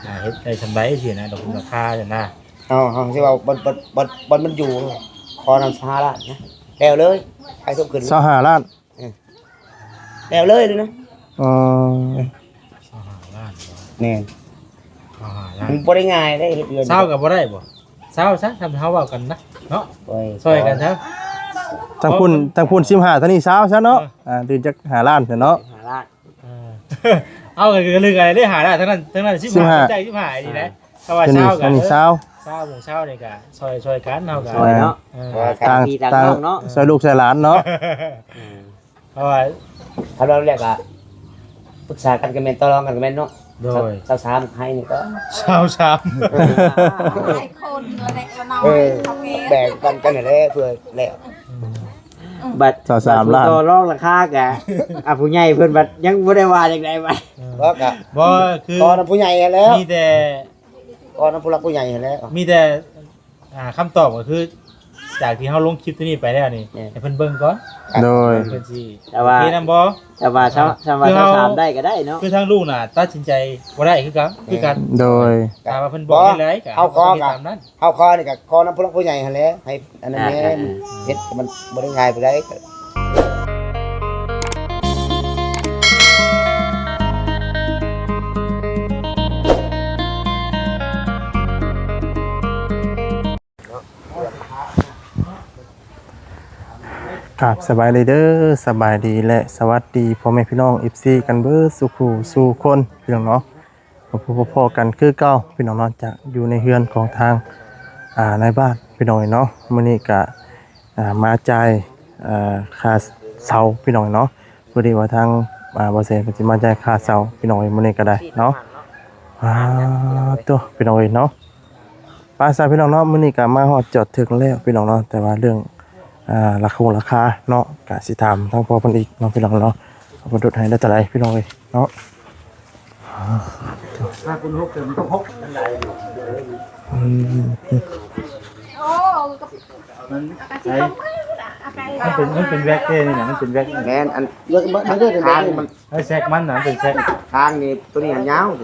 ອ່າ ເຮັດໄດ້ສ່ຳໃດຊີ້ນະ ດອກລາຄາຫັ້ນນະ. ເຮົາ ເຮົາຊິເວົ້າບ່ອນ ບ່ອນ ບ່ອນ ບ່ອນມັນຢູ່ ຂໍນຳຊາວຫ້າລ້ານນະ ແລ້ວເລີຍ ໃຫ້ສົມຂຶ້ນ ຊາວຫ້າລ້ານ. ເອີ ແລ້ວເລີຍນະ. ອໍ ຊາວຫ້າລ້ານບໍ? ແມ່ນ ຊາວຫ້າລ້ານ ມັນບໍ່ໄດ້ງ່າຍເດ້ເຮັດເຮືອນ ຊາວກໍບໍ່ໄດ້ບໍ? ຊາວຊະ ທຳເຮົາເວົ້າກັນນະເນາະ. ໂອ້ຍ ຊ່ອຍກັນຊະ ທາງພຸ້ນ ທາງພຸ້ນສິບຫ້າ ທາງນີ້ຊາວຊະເນາະ. ເອີ ອ່າ ຕື່ມຈັກຫ້າລ້ານຊະເນາະ ຫ້າລ້ານ. ເອີ ເອົາ ກໍລຶກໄດ້ຫ້າລ້ານ ທາງນັ້ນ ທາງນັ້ນສິບຫ້າ ຊິບຫ້າ ເຈົ້າສິບຫ້ານີ້ນະ. ເອີ ຖ້າວ່າຊາວກໍ ອັນນີ້ຊາວ ຊາວ ໝູ່ຊາວນີ້ກໍຊ່ອຍ ຊ່ອຍກັນ ເຮົາກໍ ຊ່ອຍເນາະ. ເອີ ຕ່າງ ຕ່າງ ຕ່າງພີ່ຕ່າງນ້ອງເນາະ ຊ່ອຍລູກຊ່ອຍຫຼານເນາະ. ເອີ ເພາະວ່າຖ້າເວົ້າແລ້ວກໍປຶກສາກັນກໍແມ່ນ ຕໍ່ລອງກັນກໍແມ່ນເນາະ. ໂດຍ ຊາວສາມໃຫ້ນີ້ກໍ ຊາວສາມ ຫຼາຍຄົນ ເອີ ເແບ່ງປັນກັນຫັ້ນແຫຼະ ເພື່ອແລ້ວ. ອືມ ບັດ ຊາວສາມລ້ານ ຕໍ່ລອງລາຄາກະ ອ່າ ຜູ້ໃຫຍ່ເພິ່ນບັດຍັງບໍ່ໄດ້ວ່າຈັ່ງໃດບັດ. ເອີ ບໍ່ກະ ບໍ່ ຄື ຕໍ່ນຳຜູ້ໃຫຍ່ຫັ້ນແຫຼະ ມີແຕ່ ຕໍ່ນຳຜູ້ຫຼັກຜູ້ໃຫຍ່ຫັ້ນແຫຼະ ມີແຕ່ ອ່າ ຄຳຕອບກໍຄື ຈາກທີ່ເຮົາລົງຄລິບຕົວນີ້ໄປແລ້ວນີ້ ແມ່ນ ໃຫ້ເພິ່ນເບິ່ງກ່ອນ. ໂດຍ ເພິ່ນຊິ ແຕ່ວ່າ ໂອເຄນຳບໍ່? ແຕ່ວ່າຊາວ ແຕ່ວ່າ ຄືເຮົາ ຊາວສາມໄດ້ກໍໄດ້ເນາະ ຄືທາງລູກນະຕັດສິນໃຈບໍ່ໄດ້ຄືກັນ ຄືກັນ. ໂດຍ ຖ້າວ່າເພິ່ນບອກແນວໃດກໍ ເຮົາຂໍ ເຮົາກໍເຮັດຕາມນັ້ນ. ເຮົາຂໍນີ້ກໍຂໍນຳຜູ້ຫຼັກຜູ້ໃຫຍ່ຫັ້ນແຫຼະ ໃຫ້ອັນນັ້ນແດ່ ອ່າໆໆ ເຮັດມັນບໍ່ໄດ້ງ່າຍປານໃດ. ກາບສະບາຍດີເດີ ສະບາຍດີ ແລະ ສະຫວັດດີພໍ່ແມ່ພີ່ນ້ອງ ເອັຟຊີ ກັນເບິດສູ່ຄູ່ສູ່ຄົນ ພີ່ນ້ອງເນາະ. ມາພົບມາພໍ້ກັນຄືເກົ່າ ພີ່ນ້ອງເນາະ ຈະຢູ່ໃນເຮືອນຂອງທາງ ອ່າ ນາຍບ້ານ ພີ່ນ້ອງເອີຍເນາະ. ມື້ນີ້ກະ ອ່າ ມາຈ່າຍ ເອີ ຄ່າເຊົ່າ ພີ່ນ້ອງເນາະ. ພໍດີວ່າທາງ ອ່າ ບໍ່ແສນເພິ່ນຊິມາຈ່າຍຄ່າເຊົ່າ ພີ່ນ້ອງເອີຍ ມື້ນີ້ກໍໄດ້ເນາະ. ອ່າ ໂຕ ພີ່ນ້ອງເອີຍເນາະ. ໄປຊະ ພີ່ນ້ອງເນາະ ມື້ນີ້ກໍມາຮອດຈອດເຖິງແລ້ວ ພີ່ນ້ອງເນາະ. ແຕ່ວ່າເລື່ອງ ອ່າ ລາຄາ ລາຄາເນາະ ກໍຊິຖາມທາງພໍ່ເພິ່ນອີກເນາະ ພີ່ນ້ອງເນາະ ວ່າເພິ່ນຫຼຸດໃຫ້ໄດ້ເທົ່າໃດ ພີ່ນ້ອງເອີຍເນາະ. ຫ້າຄູນຫົກ ແຕ່ມັນຕ້ອງຫົກ ອືມ ໂອ້ ມັນ ມັນເປັນ ມັນເປັນແວັກເດ້ນີ້ນະ ມັນເປັນແວັກ. ແມ່ນ ອັນ ມັນເປັນແວັກ ທາງມັນ ເອີ ແຊັກມັນນະ ເປັນແຊັກ ທາງນີ້ ຕົວນີ້ມັນຍາວ ອ່າ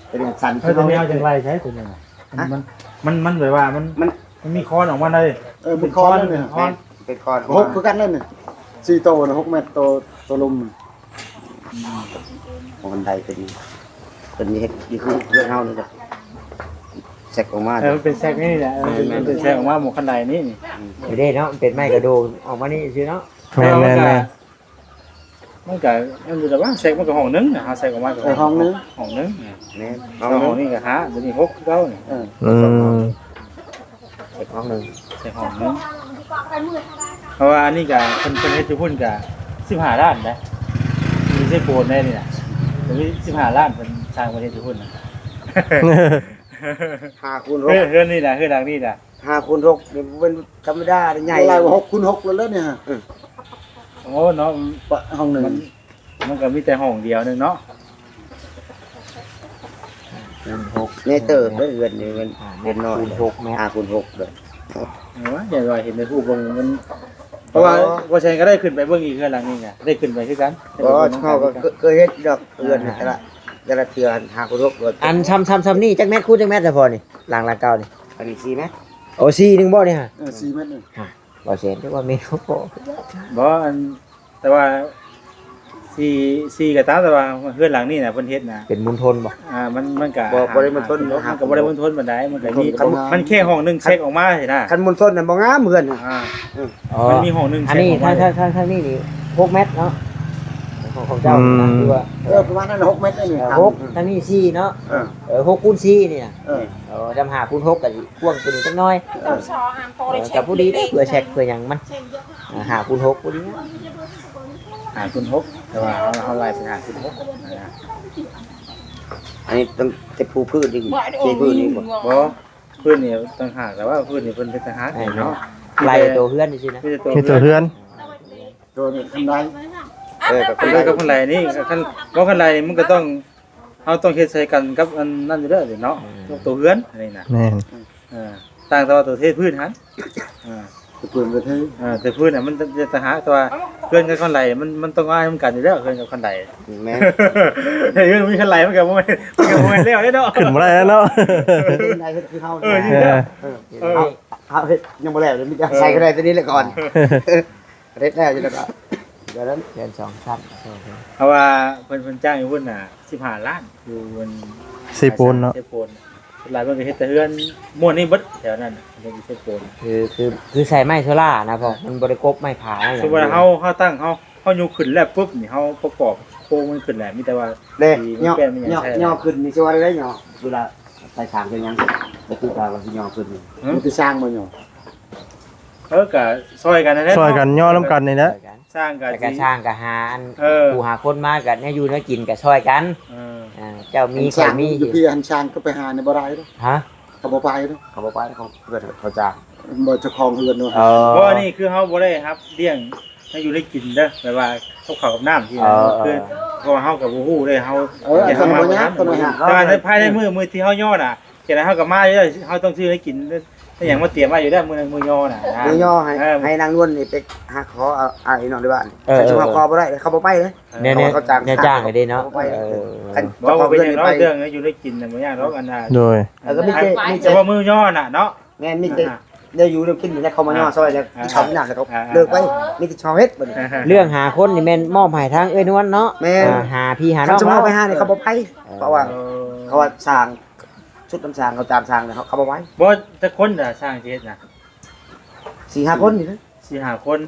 ຕົວນີ້ມັນສັ້ນ ເອີ ຕົວນີ້ເອົາຈັ່ງໄລໃຊ້ຕົວນີ້ນະ. ຮະ ມັນ ມັນ ມັນແບບວ່າມັນ ມັນ ມັນມີຄອນອອກມາໄດ້. ເອີ ເປັນຄອນ ເປັນຄອນ ເປັນຄອນ ຫົກຄືກັນເລີຍນີ້ ສີ່ໂຕນະ ຫົກແມັດ ໂຕ ໂຕລຸ່ມ. ອືມ ໝໍ້ຄັນໄດກໍດີ ເພິ່ນເຮັດຢູ່ຄືເຮືອນເຮົານີ້ແຫຼະ ແຊັກອອກມາ. ເອີ ມັນເປັນແຊັກນີ້ແຫຼະ ເອີ ແມ່ນໆ ມັນເປັນແຊັກອອກມາ ໝໍ້ຄັນໄດນີ້. ອືມ ເດ້ເນາະ ມັນເປັນໄມ້ກະໂດງອອກມານີ້ຊື່ເນາະ. ແມ່ນໆ ແຕ່ວ່າມັນກະ ມັນກະ ມັນຢູ່ແຕ່ວ່າແຊັກມັນກະຫ້ອງໜຶ່ງນະ ເຮົາແຊັກອອກມາກະ ເອີ ຫ້ອງໜຶ່ງ ຫ້ອງໜຶ່ງ. ແມ່ນ ແຕ່ວ່າຫ້ອງນີ້ກະຫ້າ ຕົວນີ້ຫົກຄືເກົ່ານີ້. ເອີ ອືມ ໃສ່ຫ້ອງໜຶ່ງ ໃສ່ຫ້ອງໜຶ່ງ. ເພາະວ່າອັນນີ້ກະເພິ່ນ ເພິ່ນເຮັດຢູ່ພຸ້ນກະສິບຫ້າລ້ານໄດ໋ ມີໃຊ້ໂປນໄດ້ນີ້ນະ ແຕ່ມີສິບຫ້າລ້ານ ເພິ່ນສ້າງເພິ່ນເຮັດຢູ່ພຸ້ນນະ. ຫ້າຄູນຫົກ ເຮືອນ ເຮືອນນີ້ນະ ເຮືອນຫຼັງນີ້ນະ ຫ້າຄູນຫົກນີ້ບໍ່ແມ່ນທຳມະດາເດ້ ໃຫຍ່ ຫຼາຍກວ່າຫົກຄູນຫົກແລ້ວເດ້ນີ້. ເອີ ໂອ້ເນາະ ປະ ຫ້ອງໜຶ່ງ ມັນ ມັນກໍມີແຕ່ຫ້ອງດຽວໜຶ່ງເນາະ. ໃຫຍ່ເຕີບເດີ ເຮືອນນີ້ມັນເປັນນ້ອຍ ຫ້າຄູນຫົກແມັດ ຫ້າຄູນຫົກເດີ. ໂອ້ຍ ຢ່າວ່າເຫັນໃນຮູບເບິ່ງມັນ ເພາະວ່າ ອໍ ບໍ່ແຊນກໍໄດ້ຂຶ້ນໄປເບິ່ງອີກ ເຮືອນຫຼັງນີ້ນະ ໄດ້ຂຶ້ນໄປຄືກັນ. ບໍ່ ເຮົາກໍເຄີຍເຮັດດອກ ເຮືອນແຕ່ລະ ແຕ່ລະເທື່ອ ຫ້າຄູນຫົກ. ອັນຊ່ຳ ຊ່ຳ ຊ່ຳນີ້ຈັກແມັດຄູນຈັກແມັດລະພໍ່ນີ້ ຫຼັງ ຫຼັງເກົ່ານີ້? ອັນນີ້ສີ່ແມັດ. ໂອ້ ສີ່ໜຶ່ງບໍ່ນີ້ຮະ? ເອີ ສີ່ແມັດໜຶ່ງ. ບໍ່ແຊນ ຈັກວ່າແມ່ນບໍ່ ບໍ່ ອັນ ແຕ່ວ່າສີ່ ສີ່ກໍຕາມ ແຕ່ວ່າເຮືອນຫຼັງນີ້ນະ ເພິ່ນເຮັດນະ ເປັນມູນຊົນບໍ່? ອ່າ ມັນ ມັນກະ ບໍ່ ບໍ່ໄດ້ມູນຊົນ ມັນກະບໍ່ໄດ້ມູນຊົນປານໃດ ມັນກະມີ ມັນແຄ່ຫ້ອງໜຶ່ງແຊັກອອກມາຊີ້ນະ. ຄັນມູນຊົນນະບໍ່ງາມເຮືອນນະ. ອ່າ ອໍ ມັນມີຫ້ອງໜຶ່ງແຊັກອອກມາ. ອັນນີ້ທາງ ທາງ ທາງນີ້ນີ້ຫົກແມັດເນາະ ຂອງ ຂອງເຈົ້ານະ ອືມ ຄືວ່າ ເອີ ປະມານນັ້ນ ຫົກແມັດນີ້. ເອີ ຫົກ ທາງນີ້ສີ່ເນາະ. ເອີ ເອີ ຫົກຄູນສີ່ນີ້ນະ. ເອີ ເອີ ຈຳຫ້າຄູນຫົກກໍຊິກວ້າງກວ່ານີ້ຈັກໜ້ອຍ. ເອີ ກໍພໍດີເດ້ ເພື່ອແຊັກເພື່ອຫຍັງມັນ ອ່າ ຫ້າຄູນຫົກພໍດີ ຫ້າຄູນຫົກ ແຕ່ວ່າເຮົາ ເຮົາໄລ່ເປັນຫ້າຄູນຫົກນະ. ອັນນີ້ຕ້ອງເຮັດພູພື້ນອີກ ເທພື້ນອີກບໍ່? ບໍ່ ພື້ນນີ້ຕ່າງຫາກ ແຕ່ວ່າພື້ນນີ້ເພິ່ນເຮັດຕ່າງຫາກເນາະ. ໄລ່ໂຕເຮືອນນີ້ຊີ້ນະ ມີແຕ່ໂຕເຮືອນ ໂຕນີ້ຄັນໄດ. ເອີ ກໍຄັນໄດ ກໍຄັນໄດນີ້ ຄັນ ບໍ່ ຄັນໄດນີ້ມັນກໍຕ້ອງ ເຮົາຕ້ອງເຮັດໃສ່ກັນກັບອັນນັ້ນຢູ່ແລ້ວເນາະ ອືມ ໂຕເຮືອນອັນນີ້ນະ. ແມ່ນ ເອີ ຕ່າງແຕ່ວ່າໂຕເທພື້ນຫັ້ນ ເອີ ແຕ່ພື້ນກໍໄດ້ ອ່າ ແຕ່ພື້ນນະມັນຈະຕ່າງຫາກ ແຕ່ວ່າເຮືອນກັບຄັນໄດມັນ ມັນຕ້ອງມານຳກັນຢູ່ແລ້ວ ເຮືອນກັບຄັນໄດ. ແມ່ນ ເຮືອນມີຄັນໄດມັນກໍບໍ່ແມ່ນ ມັນກໍບໍ່ແມ່ນແລ້ວເດ້ເນາະ ຂຶ້ນບໍ່ໄດ້ແລ້ວເນາະ ເອີ ເອີ ເອີ ເຮົາ ເຮົາເຮັດຍັງບໍ່ແລ້ວ ມີແຕ່ໃສ່ກໍໄດ້ຕົວນີ້ແຫຼະກ່ອນ ເຮັດແລ້ວຢູ່ແລ້ວກໍ ດຽວນັ້ນ ເຮືອນສອງຊັ້ນ ເພາະວ່າເພິ່ນ ເພິ່ນຈ້າງຢູ່ພຸ້ນນະ ສິບຫ້າລ້ານ ຢູ່ອັນ ເຊໂປນເນາະ ເຊໂປນ ສ່ວນຫຼາຍເພິ່ນກໍເຮັດແຕ່ເຮືອນມ້ວນນີ້ເບິດແຖວນັ້ນນະ ເຮືອນຢູ່ເຊໂປນ ຄື ຄື ຄືໃຊ້ໄມ້ໂຊລານະ ເພາະມັນບໍ່ໄດ້ກົບໄມ້ຜາຫຍັງ ສົມມຸດວ່າເຮົາ ເຮົາຕັ້ງ ເຮົາ ເຮົາຍົກຂຶ້ນແລ້ວປຸບນີ້ ເຮົາປະກອບໂຄງມັນຂຶ້ນແລ້ວ ມີແຕ່ວ່າເດ້ ຍໍ ຍໍຂຶ້ນນີ້ຊິວ່າໄດ້ ຍໍເວລາໃສ່ສາງເປັນຫຍັງ ກໍຄືວ່າຊິຍໍຂຶ້ນນີ້ ມັນຄືສ້າງບໍ່ຍໍ ເອີ ກໍຊ່ອຍກັນນັ້ນແຫຼະ ຊ່ອຍກັນຍໍນຳກັນນີ້ແຫຼະ ຊ່ອຍກັນ ສ້າງກໍ ແລ້ວກໍຊ່າງກໍຫາອັນ ເອີ ຜູ້ຫາຄົນມາກໍແນວຢູ່ແນວກິນກໍຊ່ອຍກັນ ເອີ ອ່າ ເຈົ້າມີຂ້ອຍມີ ຢູ່ພີ້ຫັ້ນຊ່າງກໍໄປຫານີ້ບໍ່ໄດ້ເດ້ ຮະ ເຂົາບໍ່ໄປເດ້ ເຂົາບໍ່ໄປ ເຂົາ ເຂົາຈ້າງ ບໍ່ເຈົ້າຂອງເຮືອນເນາະ ເອີ ບໍ່ ອັນນີ້ຄືເຮົາບໍ່ໄດ້ຮັບລ້ຽງ ໃຫ້ຢູ່ໄດ້ກິນເດີ ແບບວ່າກັບເຂົ້າກັບນ້ຳຊີ້ນະ ເອີ ຄື ເອີ ເພາະວ່າເຮົາກໍບໍ່ຮູ້ເດ້ ເຮົາ ເອີ ເຮົາມາບໍ່ທັນ ແຕ່ວ່າໃນພາຍໃນມື້ ມື້ທີ່ເຮົາຍໍ້ນະ ຈັ່ງໃດເຮົາກໍມາຢູ່ແລ້ວ ເຮົາຕ້ອງຊື້ໃຫ້ກິນ ໄດ້ຫຍັງມາຕຽມໄວ້ຢູ່ແລ້ວ ມື້ນັ້ນມື້ຍໍ້ນະ ມື້ຍໍ້ໃຫ້ ເອີ ໃຫ້ນາງນວນນີ້ໄປຫາຂໍເອົາອ້າຍນ້ອງໃນບ້ານ ເອີ ຄັນຊິມາຂໍບໍ່ໄດ້ເດ້ ເຂົາບໍ່ໄປເດ້ ແນວ ເຂົາຈ້າງ ແນວຈ້າງເດ້ເນາະ ເຂົາບໍ່ໄປ ເອີ ຄັນບໍ່ເປັນຫຍັງດອກ ເລື່ອງຢູ່ໄດ້ກິນນະບໍ່ຍາກດອກ ອັນນ່າ ໂດຍ ເອີ ກໍມີແຕ່ ມີແຕ່ບໍ່ມື້ຍໍ້ນະເນາະ ແມ່ນ ມີແຕ່ ອ່າ ໄດ້ຢູ່ໄດ້ກິນນີ້ແຫຼະ ເຂົາມາຍໍ້ຊ່ອຍແລ້ວ ອ່າ ເຂົາຍາກແລ້ວ ອ່າ ເລີກໄປ ອ່າ ມີແຕ່ຊາວເຮັດບັດນີ້ ເລື່ອງຫາຄົນນີ້ແມ່ນມອບໃຫ້ທາງເອື້ອຍນວນເນາະ ແມ່ນ ອ່າ ຫາພີ່ຫານ້ອງ ຄັນສົມມຸດເຮົາໄປຫານີ້ ເຂົາບໍ່ໄປ ເອີ ເພາະວ່າ ເອີ ເຂົາວ່າສ້າງ ຊຸດນຳສ້າງ ເຂົາຈ້າງສ້າງ ເຂົາ ເຂົາບໍ່ໄປ ບໍ່ ຈັກຄົນລະຊ່າງຊິເຮັດນະ ສີ່ຫ້າຄົນນີ້ນະ ສີ່ຫ້າຄົນ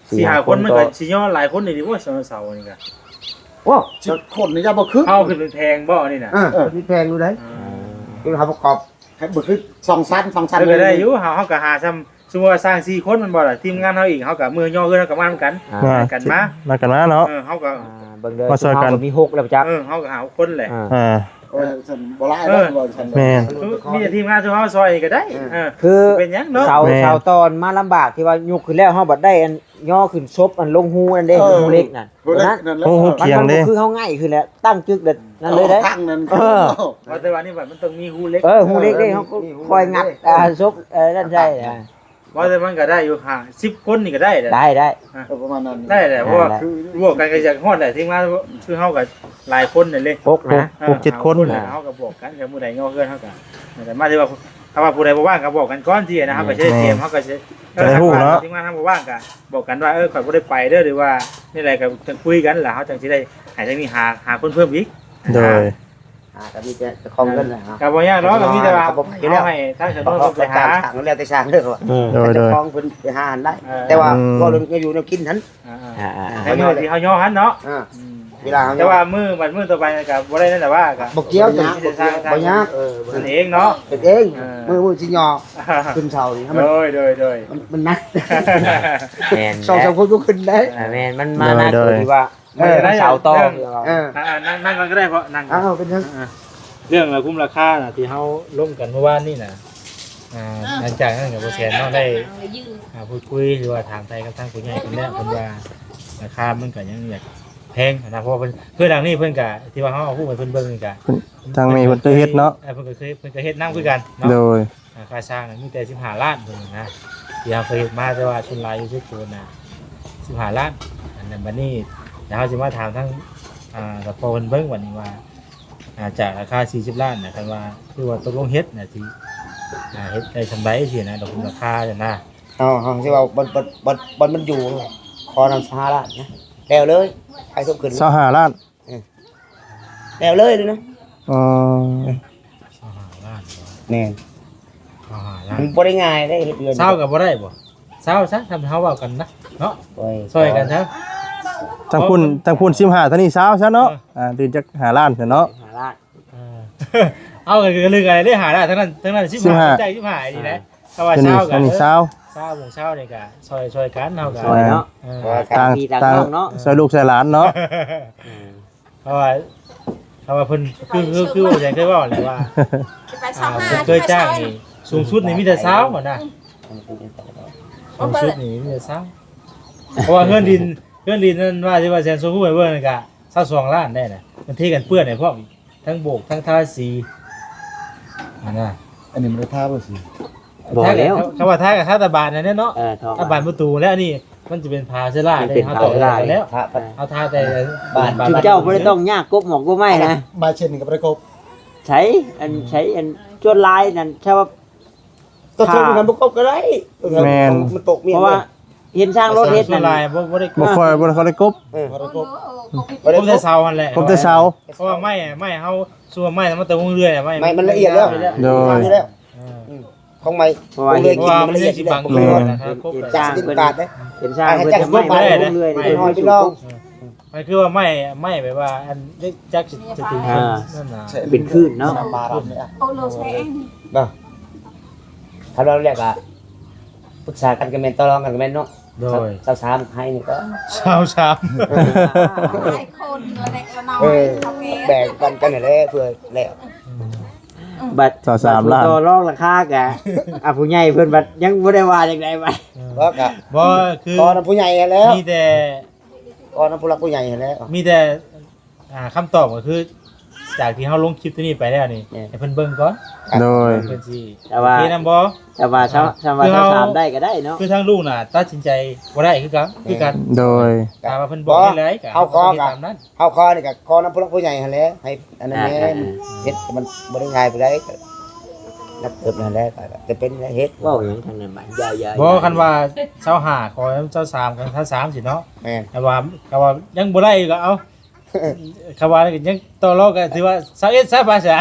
ສີ່ຫ້າຄົນ ສີ່ຫ້າຄົນມັນກໍຊິຍໍ້ຫຼາຍຄົນນີ້ຕິ ໂອ້ຍ ເສົານີ້ກໍ ໂອ້ ສິບຄົນນີ້ຢ່າບໍ່ຄື ເຮົາຂຶ້ນເປັນແຜງບໍ່ນີ້ນະ ເອີ ເອີ ເປັນແຜງຢູ່ໃດ ອືມ ຄືເຮົາປະກອບ ໃຫ້ບໍ່ຄືສອງຊັ້ນ ສອງຊັ້ນ ເອີ ກໍໄດ້ຢູ່ ເຮົາ ເຮົາກໍຫາຊ່ຳ ສົມມຸດວ່າສ້າງສີ່ຄົນແມ່ນບໍ່ລະ ທີມງານເຮົາອີກ ເຮົາກໍມື້ຍໍ້ເຮືອນເຮົາກໍມານຳກັນ ອ່າ ກັນມາ ມາກັນມາເນາະ ເອີ ເຮົາກໍ ອ່າ ເບິ່ງເດີ ມາຊ່ອຍກັນ ເຮົາກໍມີຫົກແລ້ວຈັກ ເອີ ເຮົາກໍຫາຫົກຄົນແຫຼະ ອ່າ ໂອ້ຍ ຊັ້ນບໍ່ຫຼາຍ ເອີ ດອກ ວ່າຊັ້ນ ແມ່ນ ຄືມີແຕ່ທີມງານຊຸມເຮົາຊ່ອຍກໍໄດ້ ເອີ ເອີ ຄືເປັນຫຍັງເນາະ ເສົາ ແມ່ນ ເສົາຕອນມາລຳບາກທີ່ວ່າຍົກຂຶ້ນແລ້ວ ເຮົາບັດໄດ້ອັນຍໍ້ຂຶ້ນສົບອັນລົງຮູນັ້ນເດ້ ເອີ ຮູເຫຼັກນັ້ນ ຮູເຫຼັກນັ້ນແຫຼະ ຮູ ຮູຂຽງເດ້ ມັນບໍ່ຄືເຮົາງ່າຍຂຶ້ນແລ້ວ ຕັ້ງຈຶກແລ້ວ ນັ້ນເລີຍເດ້ ຕັ້ງນັ້ນ ເອີ ວ່າແຕ່ວ່ານີ້ມັນຕ້ອງມີຮູເຫຼັກ ເອີ ຮູເຫຼັກເດ້ ເອີ ເຮົາກໍຄ່ອຍງັດ ເອີ ສົບ ເອີ ນັ້ນໃສ່ ອ່າ ວ່າແຕ່ມັນກໍໄດ້ຢູ່ ຫ້າ ສິບຄົນນີ້ກໍໄດ້ແຫຼະ ໄດ້ ໄດ້ ອ່າ ເອີ ປະມານນັ້ນ ໄດ້ແຫຼະ ເພາະວ່າ ອ່າ ບວກກັນກໍຢາກຮອດແຫຼະ ທີມງານຄືເຮົາກໍຫຼາຍຄົນນັ້ນເດ້ ຫົກນະ ຫົກ ຫົກ ເຈັດຄົນ ຫົກຄົນແຫຼະ ເຮົາກໍບວກກັນ ກໍມື້ໃດຍໍ້ເຮືອນເຮົາກໍ ແຕ່ມາທີ່ວ່າ ຖ້າວ່າຜູ້ໃດບໍ່ວ່າງກໍບອກກັນກ່ອນ ທີ່ນະ ເຮົາກໍຊິໄດ້ຕຽມ ເຮົາກໍຊິ ຈະໄດ້ຮູ້ເນາະ ທີມງານເຮົາບໍ່ວ່າງກໍບອກກັນວ່າ ເອີ ຂ້ອຍບໍ່ໄດ້ໄປເດີ ຫຼືວ່າແນວໃດກໍຈັງຄຸຍກັນ ແລ້ວເຮົາຈັ່ງຊິໄດ້ໃຫ້ທາງນີ້ຫາ ຫາຄົນເພີ່ມອີກ ໂດຍ ອ່າ ກໍມີແຕ່ເຈົ້າຂອງເງິນແຫຼະ ອ່າ ກໍບໍ່ຍາກດອກ ກໍມີແຕ່ວ່າ ກໍບໍ່ໄປຢູ່ແລ້ວ ເຮົາໃຫ້ທາງຊາວໂນນເພິ່ນໄປຫາ ເຈົ້າຂອງເພິ່ນໄປຫາຫັ້ນໄດ້ ເອີ ແຕ່ວ່າ ອືມ ເວົ້າເລື່ອງແນວຢູ່ແນວກິນຫັ້ນ ອ່າໆ ໃນມື້ທີ່ເຮົາຍໍ້ຫັ້ນເນາະ ອ່າ ອືມ ເວລາເຮົາ ແຕ່ວ່າມື້ ບັດມື້ຕໍ່ໄປກໍບໍ່ໄດ້ນັ້ນແຫຼະວ່າ ກໍບໍ່ກ່ຽວ ບໍ່ຍາກ ເອີ ເຮັດເອງເນາະ ເຮັດເອງ ເອີ ມື້ ມື້ຊິຍໍ້ຂຶ້ນເສົານີ້ ໂດຍ ໂດຍ ໂດຍ ມັນ ມັນໜັກ ແມ່ນ ສອງສາມຄົນກໍຂຶ້ນໄດ້ ອ່າ ແມ່ນ ມັນມາໜັກ ໂດຍ ໂດຍ ທີ່ວ່າ ເອີ ເສົາຕໍ່ ເອີ ອ່າ ນັ່ງ ນັ່ງກ່ອນກໍໄດ້ ເພາະນັ່ງ ເອົາ ເປັນຫຍັງ ອ່າ ເລື່ອງລາຄານະ ທີ່ເຮົາລົມກັນເມື່ອວານນີ້ນະ ອ່າ ຫຼັງຈາກນັ້ນກໍບໍ່ແຊນເນາະ ໄດ້ ອ່າ ພູດຄຸຍ ຫຼືວ່າຖາມໄຖ່ກັບທາງຜູ້ໃຫຍ່ເພິ່ນແລ້ວ ເພິ່ນວ່າລາຄາມັນກໍຍັງຢາກແພງນະ ເພາະວ່າເພິ່ນ ເພື່ອຫຼັງນີ້ເພິ່ນກໍ ທີ່ວ່າເຮົາເອົາຮູບໃຫ້ເພິ່ນເບິ່ງນີ້ກໍ ເພິ່ນ ທາງແມ່ເພິ່ນເຄີຍເຮັດເນາະ ເອີ ເພິ່ນກໍເຄີຍ ເພິ່ນກໍເຮັດນຳຄືກັນເນາະ ໂດຍ ອ່າ ຄ່າສ້າງມີແຕ່ສິບຫ້າລ້ານເພິ່ນນະ ທີ່ເຮົາເຄີຍເຮັດມາ ແຕ່ວ່າສ່ວນຫຼາຍຢູ່ເຂດໂຕນນະ ສິບຫ້າລ້ານ ອັນນັ້ນ ບັດນີ້ ດຽວເຮົາຊິມາຖາມທາງ ອ່າ ສະເພາະເພິ່ນເບິ່ງບັດນີ້ວ່າ ອ່າ ຈາກລາຄາສີ່ສິບລ້ານນະ ຄັນວ່າ ຄືວ່າຕົກລົງເຮັດນະ ຊິ ອ່າ ເຮັດໄດ້ສ່ຳໃດຊີ້ນະ ດອກ ລາຄາຫັ້ນນະ ເຮົາ ເຮົາຊິເວົ້າ ບ່ອນ ບ່ອນ ບ່ອນ ບ່ອນມັນຢູ່ ຂໍນຳຊາວຫ້າລ້ານນະ ແລ້ວເລີຍ ໃຫ້ສົມຂຶ້ນ ຊາວຫ້າລ້ານ ເອີ ແລ້ວເລີຍເນາະ ອໍ ຊາວຫ້າລ້ານບໍ່ ແມ່ນ ຊາວຫ້າລ້ານ ມັນບໍ່ໄດ້ງ່າຍເດ້ເຮັດເຮືອນ ຊາວກໍບໍ່ໄດ້ບໍ່ ຊາວຊະ ທຳເຮົາເວົ້າກັນນະເນາະ ໂອ້ຍ ຊ່ອຍກັນຊະ ທາງພຸ້ນ ທາງພຸ້ນສິບຫ້າ ທາງນີ້ຊາວຊະເນາະ ເອີ ອ່າ ຕື່ມຈັກຫ້າລ້ານຊະເນາະ ຫ້າລ້ານ ເອີ ເອົາກໍຄືກັນເລີຍ ຫ້າລ້ານ ທາງນັ້ນ ທາງນັ້ນສິບຫ້າ ຊິບຫ້າ ໃຈສິບຫ້ານີ້ແຫຼະ ເອີ ເພາະວ່າຊາວກໍ ຊາວ ຊາວໂມງເຊົ້ານີ້ກໍຊ່ອຍ ຊ່ອຍກັນ ເຮົາກໍຊ່ອຍເນາະ ເອີ ຕ່າງ ຕ່າງ ຕ່າງເນາະ ຊ່ອຍລູກຊ່ອຍຫຼານເນາະ ເອີ ເພາະວ່າ ເພາະວ່າເພິ່ນ ຄື ຄື ຄືວ່າຫຍັງເຄີຍເວົ້າແຫຼະວ່າ ອ່າ ເພິ່ນເຄີຍຈ້າງນີ້ ສູງສຸດນີ້ມີແຕ່ຊາວຫັ້ນນະ ສູງສຸດນີ້ມີແຕ່ຊາວ ເພາະວ່າເຮືອນດິນ ເຮືອນດິນນັ້ນວ່າ ທີ່ວ່າແຊນໂຊຮູໃຫ້ເບິ່ງນັ້ນກະຊາວສອງລ້ານໄດ້ນະ ມັນເທກັນເປື້ອນໃຫ້ພ້ອມ ທັງໂບກ ທັງທາສີຫັ້ນນະ ອັນນີ້ມັນໄດ້ທາບໍ່ສີ? ບໍ່ແລ້ວ ຄຳວ່າທາກໍທາແຕ່ບານນັ້ນແຫຼະເນາະ ເອີ ທາບານປະຕູແລ້ວ ອັນນີ້ມັນຈະເປັນພາເຊື້ອລາເດ້ ເຮົາຕ້ອງແລ້ວ ເຮົາທາແຕ່ບານ ເຈົ້າບໍ່ໄດ້ຕ້ອງຍາກກົບໝອກກົບໄມ້ນະ ບານເຊັ່ນນີ້ກໍບໍ່ໄດ້ກົບ ໃສ ອັນໃສ ອັນສ່ວນຫຼາຍນັ້ນ ຖ້າວ່າ ກໍເຖິງນັ້ນບໍ່ກົບກໍໄດ້ ແມ່ນ ມັນຕົກເມຍ ເພາະວ່າເຫັນຊ່າງລົດເຮັດນັ້ນ ສ່ວນຫຼາຍບໍ່ ບໍ່ໄດ້ ບໍ່ຄ່ອຍ ບໍ່ຄ່ອຍໄດ້ກົບ ເອີ ບໍ່ໄດ້ກົບ ກົບແຕ່ເສົາຫັ້ນແຫຼະ ກົບແຕ່ເສົາ ເພາະວ່າໄມ້ ໄມ້ເຮົາ ສ່ວນໄມ້ມັນແຕ່ຫົວເຮືອ ໄມ້ ໄມ້ມັນລະອຽດແລ້ວ ໂດຍ ເອີ ຂອງໄມ້ ເພາະວ່າເຫັນ ມັນລະອຽດ ຊິບັງ ແມ່ນ ເຫັນຊ່າງເພິ່ນ ເຫັນຊ່າງເພິ່ນເຮັດໄມ້ຫົວເຮືອນີ້ ມັນຄືວ່າໄມ້ ໄມ້ແບບວ່າ ອັນຈັກຊິເປັນນັ້ນນະ ເປັນຄື້ນເນາະ ເນາະ ຖ້າເວົ້າແລ້ວກໍປຶກສາກັນກໍແມ່ນ ຕໍ່ລອງກັນກໍແມ່ນເນາະ ໂດຍ ຊາວສາມໃຫ້ນີ້ກໍ ຊາວສາມ ຫຼາຍຄົນລະເລັກລະນ້ອຍ ເອີ ເທົ່າແກ່ ແບ່ງປັນກັນຫັ້ນແຫຼະ ເພື່ອແລ້ວ ອືມ ບັດ ຊາວສາມລ້ານ ຕໍ່ລອງລາຄາກະ ອ່າ ຜູ້ໃຫຍ່ເພິ່ນບັດຍັງບໍ່ໄດ້ວ່າຈັ່ງໃດບັດ ເອີ ບໍ່ກະ ບໍ່ ຄືຂໍນຳຜູ້ໃຫຍ່ຫັ້ນແຫຼະ ມີແຕ່ຂໍນຳຜູ້ຫຼັກຜູ້ໃຫຍ່ຫັ້ນແຫຼະ ມີແຕ່ ອ່າ ຄຳຕອບກໍຄື ຈາກທີ່ເຮົາລົງຄລິບຕົວນີ້ໄປແລ້ວນີ້ ແມ່ນ ໃຫ້ເພິ່ນເບິ່ງກ່ອນ ໂດຍ ເພິ່ນຊິ ແຕ່ວ່າ ໂອເຄນຳບໍ່ ແຕ່ວ່າຊາວ ອ່າ ຊາວ ວ່າຊາວສາມໄດ້ກໍໄດ້ເນາະ ຄືທາງລູກນະຕັດສິນໃຈບໍ່ໄດ້ຄືກັນ ຄືກັນ ໂດຍ ຖ້າວ່າເພິ່ນບອກຈັ່ງໃດກໍ ເຮົາຂໍ ເຮົາກໍເຮັດຕາມນັ້ນ ເຮົາຂໍນີ້ກໍຂໍນຳຜູ້ຫຼັກຜູ້ໃຫຍ່ຫັ້ນແຫຼະ ໃຫ້ອັນນັ້ນແດ່ ອ່າໆໆ ເຮັດມັນບໍ່ໄດ້ງ່າຍປານໃດ ນັບເຕີບນັ້ນແຫຼະ ກໍຈະເປັນເຮັດ ເວົ້າຫຍັງທາງນັ້ນບາດ ຢ່າໆໆ ບໍ່ ຄັນວ່າຊາວຫ້າ ຂໍນຳຊາວສາມ ກັບຊາວສາມຊີ້ເນາະ ແມ່ນ ຄັນວ່າ ຄັນວ່າຍັງບໍ່ໄດ້ກໍເອົາ ຄຳວ່າຍັງຕໍ່ລອງກໍຖືວ່າຊາວເອັດຊະ ພາສາ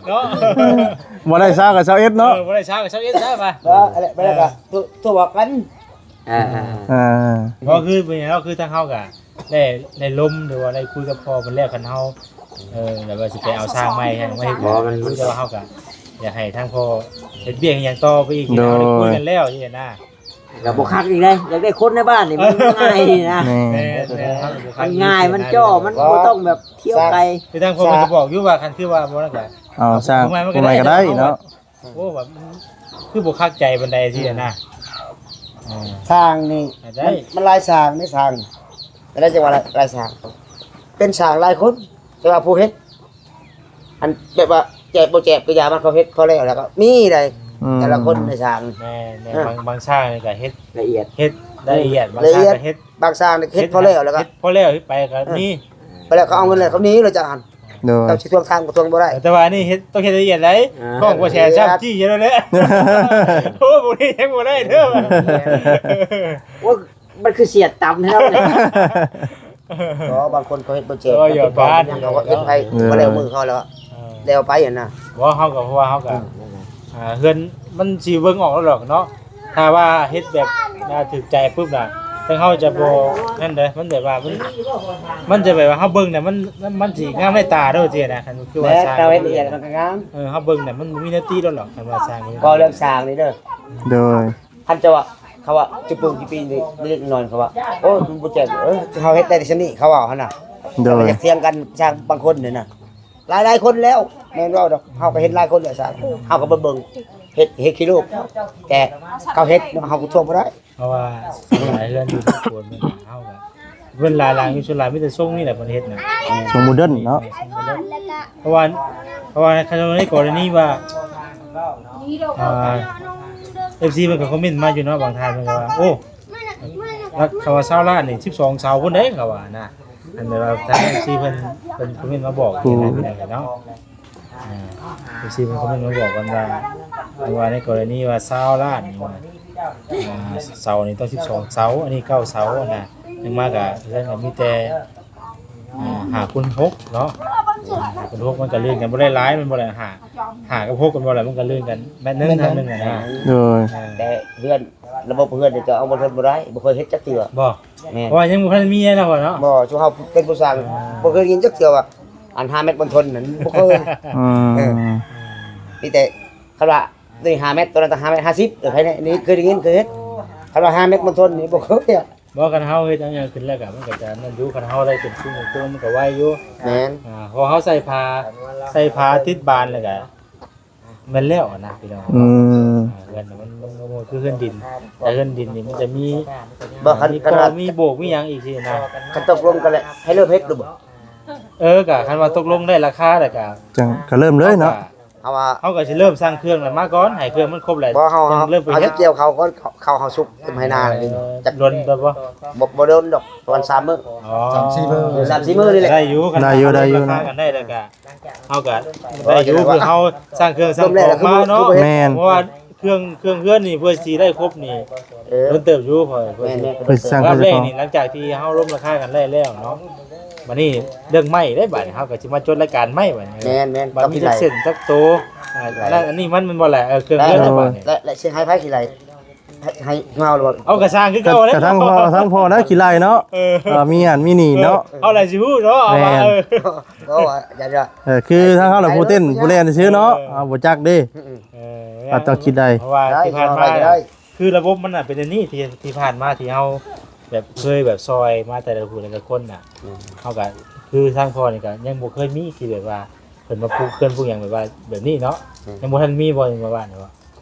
ເນາະ ບໍ່ໄດ້ຊາວກໍຊາວເອັດເນາະ ເອີ ບໍ່ໄດ້ຊາວກໍຊາວເອັດຊະ ວ່າ ເອີ ອັນນັ້ນໄປແລ້ວກໍໂທບອກກັນ ອ່າໆ ກໍຄືເປັນຫຍັງ ກໍຄືທາງເຮົາກໍໄດ້ ໄດ້ລົມ ຫຼືວ່າໄດ້ຄຸຍກັບພໍ່ເພິ່ນແລ້ວ ຄັນເຮົາ ເອີ ແບບວ່າຊິໄປເອົາຊ່າງໃໝ່ໃຫ້ມາເຮັດ ບໍ່ ມັນ ຄືແຕ່ວ່າເຮົາກໍຢາກໃຫ້ທາງພໍ່ເຮັດວຽກຫຍັງຕໍ່ໄປອີກ ໂດຍ ທີ່ເຮົາໄດ້ຄຸຍກັນແລ້ວຊີ້ນະ ກໍບໍ່ຄັກອີກເດ້ ຢາກໄດ້ຄົນໃນບ້ານນີ້ມັນງ່າຍນີ້ນະ ແມ່ນໆ ມັນງ່າຍ ມັນຈໍ້ ມັນບໍ່ຕ້ອງແບບທ່ຽວໄກ ຄືທາງພໍ່ເພິ່ນກໍບອກຢູ່ວ່າ ຄັນຄືວ່າບໍ່ນັ້ນກໍເອົາຊ່າງຜູ້ໃໝ່ກໍໄດ້ເນາະ ໂອ້ ແບບຄືບໍ່ຄັກໃຈປານໃດຊີ້ນະ ເອີ ຊ່າງນີ້ ມັນ ມັນຫຼາຍຊ່າງເດ້ ຊ່າງ ກໍໄດ້ຈັງວ່າຫຼາຍ ຫຼາຍຊ່າງ ເປັນຊ່າງຫຼາຍຄົນ ແຕ່ວ່າຜູ້ເຮັດ ອັນແບບວ່າແຈບບໍ່ແຈບກໍຢ່າ ມັນເຂົາເຮັດພໍແລ້ວ ແລ້ວກໍມີໄດ໋ ອືມ ແຕ່ລະຄົນໃນຊ່າງ ແມ່ນໆ ເອີ ບາງ ບາງຊ່າງນີ້ກໍເຮັດລະອຽດ ເຮັດລະອຽດ ບາງຊ່າງກໍເຮັດ ບາງຊ່າງນີ້ເຮັດພໍແລ້ວ ແລ້ວກໍ ເຮັດພໍແລ້ວ ເຮັດໄປກໍມີ ເອີ ໄປແລ້ວກໍເອົາເງິນແລ້ວກໍໜີແລ້ວ ຈັ່ງຫັ້ນ ໂດຍ ເຈົ້າຊິທວງຖາມກໍທວງບໍ່ໄດ້ ແຕ່ວ່າອັນນີ້ເຮັດ ຕ້ອງເຮັດລະອຽດໄດ໋ ອ່າ ຂອງບໍ່ແຊນຊ້ຳ ຈີ້ຢູ່ແລ້ວແຫຼະ ໂອ້ ບໍ່ໄດ້ ຍັງບໍ່ໄດ້ເດີ ໂອ້ຍ ມັນຄືສຽດຕຳແທ້ ເນາະ ບໍ່ ບາງຄົນເຂົາເຮັດບໍ່ເຈັບ ເອີ ເຂົາເຮັດໃຫ້ ເອີ ບໍ່ແລ້ວມືເຂົາແລ້ວ ເອີ ແລ້ວໄປຫັ້ນນະ ບໍ່ ເຮົາກໍ ເພາະວ່າເຮົາກໍ ອືມ ອ່າ ເຮືອນມັນຊິເບິ່ງອອກແລ້ວດອກເນາະ ຖ້າວ່າເຮັດແບບ ອ່າ ຖືກໃຈປຶບນະ ທາງເຮົາຈະບໍ່ນັ້ນເດ້ ມັນແບບວ່າ ມັນ ມັນຈະແບບວ່າເຮົາເບິ່ງນະ ມັນ ມັນ ມັນຊິງາມໃນຕາໂດດຊີ້ນະ ຄັນຄືວ່າ ແມ່ນ ຊ່າງ ເຮົາເຮັດລະອຽດມັນກໍງາມ ເອີ ເຮົາເບິ່ງນະ ມັນບໍ່ມີແນວຕິໂດດດອກ ຄັນວ່າຊ່າງ ເວົ້າເລື່ອງຊ່າງນີ້ເດີ ໂດຍ ຄັນຈະວ່າ ເຂົາວ່າຈະປູກຈະປີນີ້ເລັກນ້ອຍ ເຂົາວ່າ ໂອ້ຍ ມັນບໍ່ແຈກ ເອີ ເຮົາເຮັດໄດ້ແຕ່ຊຳນີ້ ເຂົາເວົ້າຫັ້ນນະ ໂດຍ ແຕ່ວ່າຢາກຖຽງກັນຊ່າງບາງຄົນນີ້ນະ ຫຼາຍໆຄົນແລ້ວ ແມ່ນເວົ້າດອກ ເຮົາກໍເຫັນຫຼາຍຄົນແລ້ວຊ່າງ ເຮົາກໍເບິ່ງ ເຮັດ ເຮັດຂີ້ລູກ ແຕ່ເຂົາເຮັດເນາະ ເຮົາກໍທວງບໍ່ໄດ້ ເພາະວ່າຫຼາຍເຮືອນຢູ່ໂພນເຮົາກໍ ເພິ່ນຫຼາຍຫຼັງຢູ່ ສ່ວນຫຼາຍມີແຕ່ຊົງນີ້ແຫຼະເພິ່ນເຮັດນະ ຊົງໂມເດີນເນາະ ເພາະວ່າ ເພາະວ່າໃນກໍລະນີວ່າ ອ່າ ເອັຟຊີ ເພິ່ນກໍຄອມເມັນມາຢູ່ເນາະ ບາງທ່ານເພິ່ນກໍວ່າ ໂອ້ ລັກ ຄຳວ່າຊາວລ້ານນີ້ ສິບສອງເສົາພຸ້ນເດ້ ເຂົາວ່ານະ ອັນແບບວ່າທາງເອັຟຊີ ເພິ່ນ ເພິ່ນຄອມເມັນມາບອກ ໂອ້ ເນາະ ອ່າ ເອັຟຊີ ເພິ່ນຄອມເມັນມາບອກກັນວ່າ ວ່າໃນກໍລະນີວ່າຊາວລ້ານນີ້ ອ່າ ເສົານີ້ຕ້ອງສິບສອງເສົາ ອັນນີ້ເກົ້າເສົານະ ຍັງມາກະເຮືອນກໍມີແຕ່ ອ່າ ຫ້າຄູນຫົກເນາະ ຫ້າຄູນຫົກ ມັນກໍລື່ນກັນບໍ່ໄດ້ຫຼາຍ ມັນບໍ່ໄດ້ ຫ້າ ຫ້າກັບຫົກ ມັນບໍ່ໄດ້ ມັນກໍລື່ນກັນແມັດໜຶ່ງ ແມັດໜຶ່ງ ທາງໜຶ່ງຫັ້ນນະ ໂດຍ ອ່າ ແຕ່ເຮືອນ ລະບົບເຮືອນນີ້ຈະເອົາບໍ່ທົນບໍ່ໄດ້ ບໍ່ເຄີຍເຮັດຈັກເທື່ອ ບໍ່ ແມ່ນ ເພາະວ່າຍັງບໍ່ທັນມີເນາະ ເນາະ ບໍ່ ຊຸມເຮົາເປັນຜູ້ສ້າງ ອ່າ ບໍ່ເຄີຍໄດ້ຍິນຈັກເທື່ອວ່າ ອັນຫ້າແມັດບໍ່ທົນນັ້ນ ບໍ່ເຄີຍ ອືມ ເອີ ມີແຕ່ ຄັນວ່າ ນີ້ຫ້າແມັດ ໂຕນັ້ນຕັ້ງຫ້າແມັດຫ້າສິບ ເອີ ໃຜນີ້ເຄີຍໄດ້ຍິນ ເຄີຍເຮັດ ຄັນວ່າຫ້າແມັດບໍ່ທົນນີ້ບໍ່ເຄີຍ ບໍ່ ຄັນເຮົາເຮັດຫຍັງຂຶ້ນແລ້ວກໍ ມັນກໍຈະນັ້ນຢູ່ ຄັນເຮົາໄດ້ເປັນຊຸມເປັນໂຕ ມັນກໍໄວຢູ່ ແມ່ນ ອ່າ ເພາະເຮົາໃສ່ຝາ ໃສ່ຝາຕິດບານແລ້ວກໍ ແມ່ນແລ້ວນະພີ່ນ້ອງ ອືມ ອ່າ ເຮືອນມັນ ມັນ ມັນ ມັນຄືເຮືອນດິນ ແຕ່ເຮືອນດິນນີ້ມັນຈະມີ ບໍ່ ຄັນ ມີ ກໍມີໂບກມີຫຍັງອີກຊີ້ນະ ຄັນຕົກລົງກັນແລ້ວ ໃຫ້ເລີ່ມເຮັດດູບໍ່ ເອີ ກໍຄັນວ່າຕົກລົງໄດ້ລາຄາແລ້ວກໍ ຈັ່ງກໍເລີ່ມເລີຍເນາະ ເຮົາກໍ ເຮົາວ່າ ເຮົາກໍຊິເລີ່ມສ້າງເຄື່ອງນັ້ນມາກ່ອນ ໃຫ້ເຄື່ອງມັນຄົບແລ້ວ ບໍ່ ເຮົາ ຈັ່ງເລີ່ມໄປ ເຮົາ ເຮັດ ຊິກ່ຽວເຂົ້າກ່ອນ ເຂົ້າ ເຮົາສຸກ ໃຫ້ນາ ເອີ ຈັກດົນແລ້ວບໍ່? ບໍ່ ບໍ່ດົນດອກ ປະມານສາມມື້ ອໍ ສາມສີ່ມື້ ເອີ ສາມສີ່ມື້ນີ້ແຫຼະ ໄດ້ຢູ່ ໄດ້ຢູ່ ໄດ້ຢູ່ ລາຄາກັນໄດ້ແລ້ວກໍ ເຮົາກໍໄດ້ຢູ່ ເອີ ເພື່ອເຮົາສ້າງເຄື່ອງສ້າງຂອງມາເນາະ ແມ່ນ ເພາະວ່າເຄື່ອງ ເຄື່ອງເຮືອນນີ້ ເພື່ອຊິໄດ້ຄົບນີ້ ເອີ ດົນເຕີບຢູ່ ເພິ່ນ ເພິ່ນ ເພິ່ນສ້າງເຄື່ອງ ແລກນີ້ ຫຼັງຈາກທີ່ເຮົາລົມລາຄາກັນໄດ້ແລ້ວເນາະ ບັດນີ້ເລື່ອງໄມ້ເດ້ ບັດນີ້ເຮົາກໍຊິມາຈົດລາຍການໄມ້ບັດນີ້ ແມ່ນໆ ບັດມີຈັກເສັ້ນຈັກໂຕ ອ່າ ອັນນັ້ນອັນນີ້ມັນແມ່ນບໍ່ແຫຼະ ເອີ ເຄື່ອງເຮືອນບັດນີ້ ແລະ ແລະຊິໃຫ້ໃຜຊິໄລ່ ໃຫ້ ໃຫ້ເຮົາຫຼືບໍ່? ເອົາກະຊ່າງຄືເກົ່າແຫຼະ ກະທາງພໍ່ ທາງພໍ່ນະຂີ້ໄລ່ເນາະ ເອີ ເອີ ມີອັນມີນີ້ເນາະ ເອີ ເຮົາລະຊິຮູ້ເນາະ ເອົາວ່າ ແມ່ນ ເອີ ເອີ ຄືທາງເຮົາລະຜູ້ເຕັ້ນຜູ້ແລ່ນຊື່ເນາະ ເອີ ເຮົາບໍ່ຈັກເດ້ ອືມ ເອີ ອາດຕ້ອງຄິດໄດ້ ເພາະວ່າທີ່ຜ່ານມາ ໄດ້ ຄືລະບົບມັນນະເປັນອັນນີ້ ທີ່ ທີ່ຜ່ານມາທີ່ເຮົາແບບເຄີຍແບບຊ່ອຍມາແຕ່ລະຜູ້ແຕ່ລະຄົນນະ ອືມ ເຮົາກະ ຄືທາງພໍ່ນີ້ກະຍັງບໍ່ເຄີຍມີທີ່ແບບວ່າເພິ່ນມາປູກເຮືອນປູກຫຍັງແບບວ່າແບບນີ້ເນາະ ອືມ ຍັງບໍ່ທັນມີບໍ່ ແບບວ່າ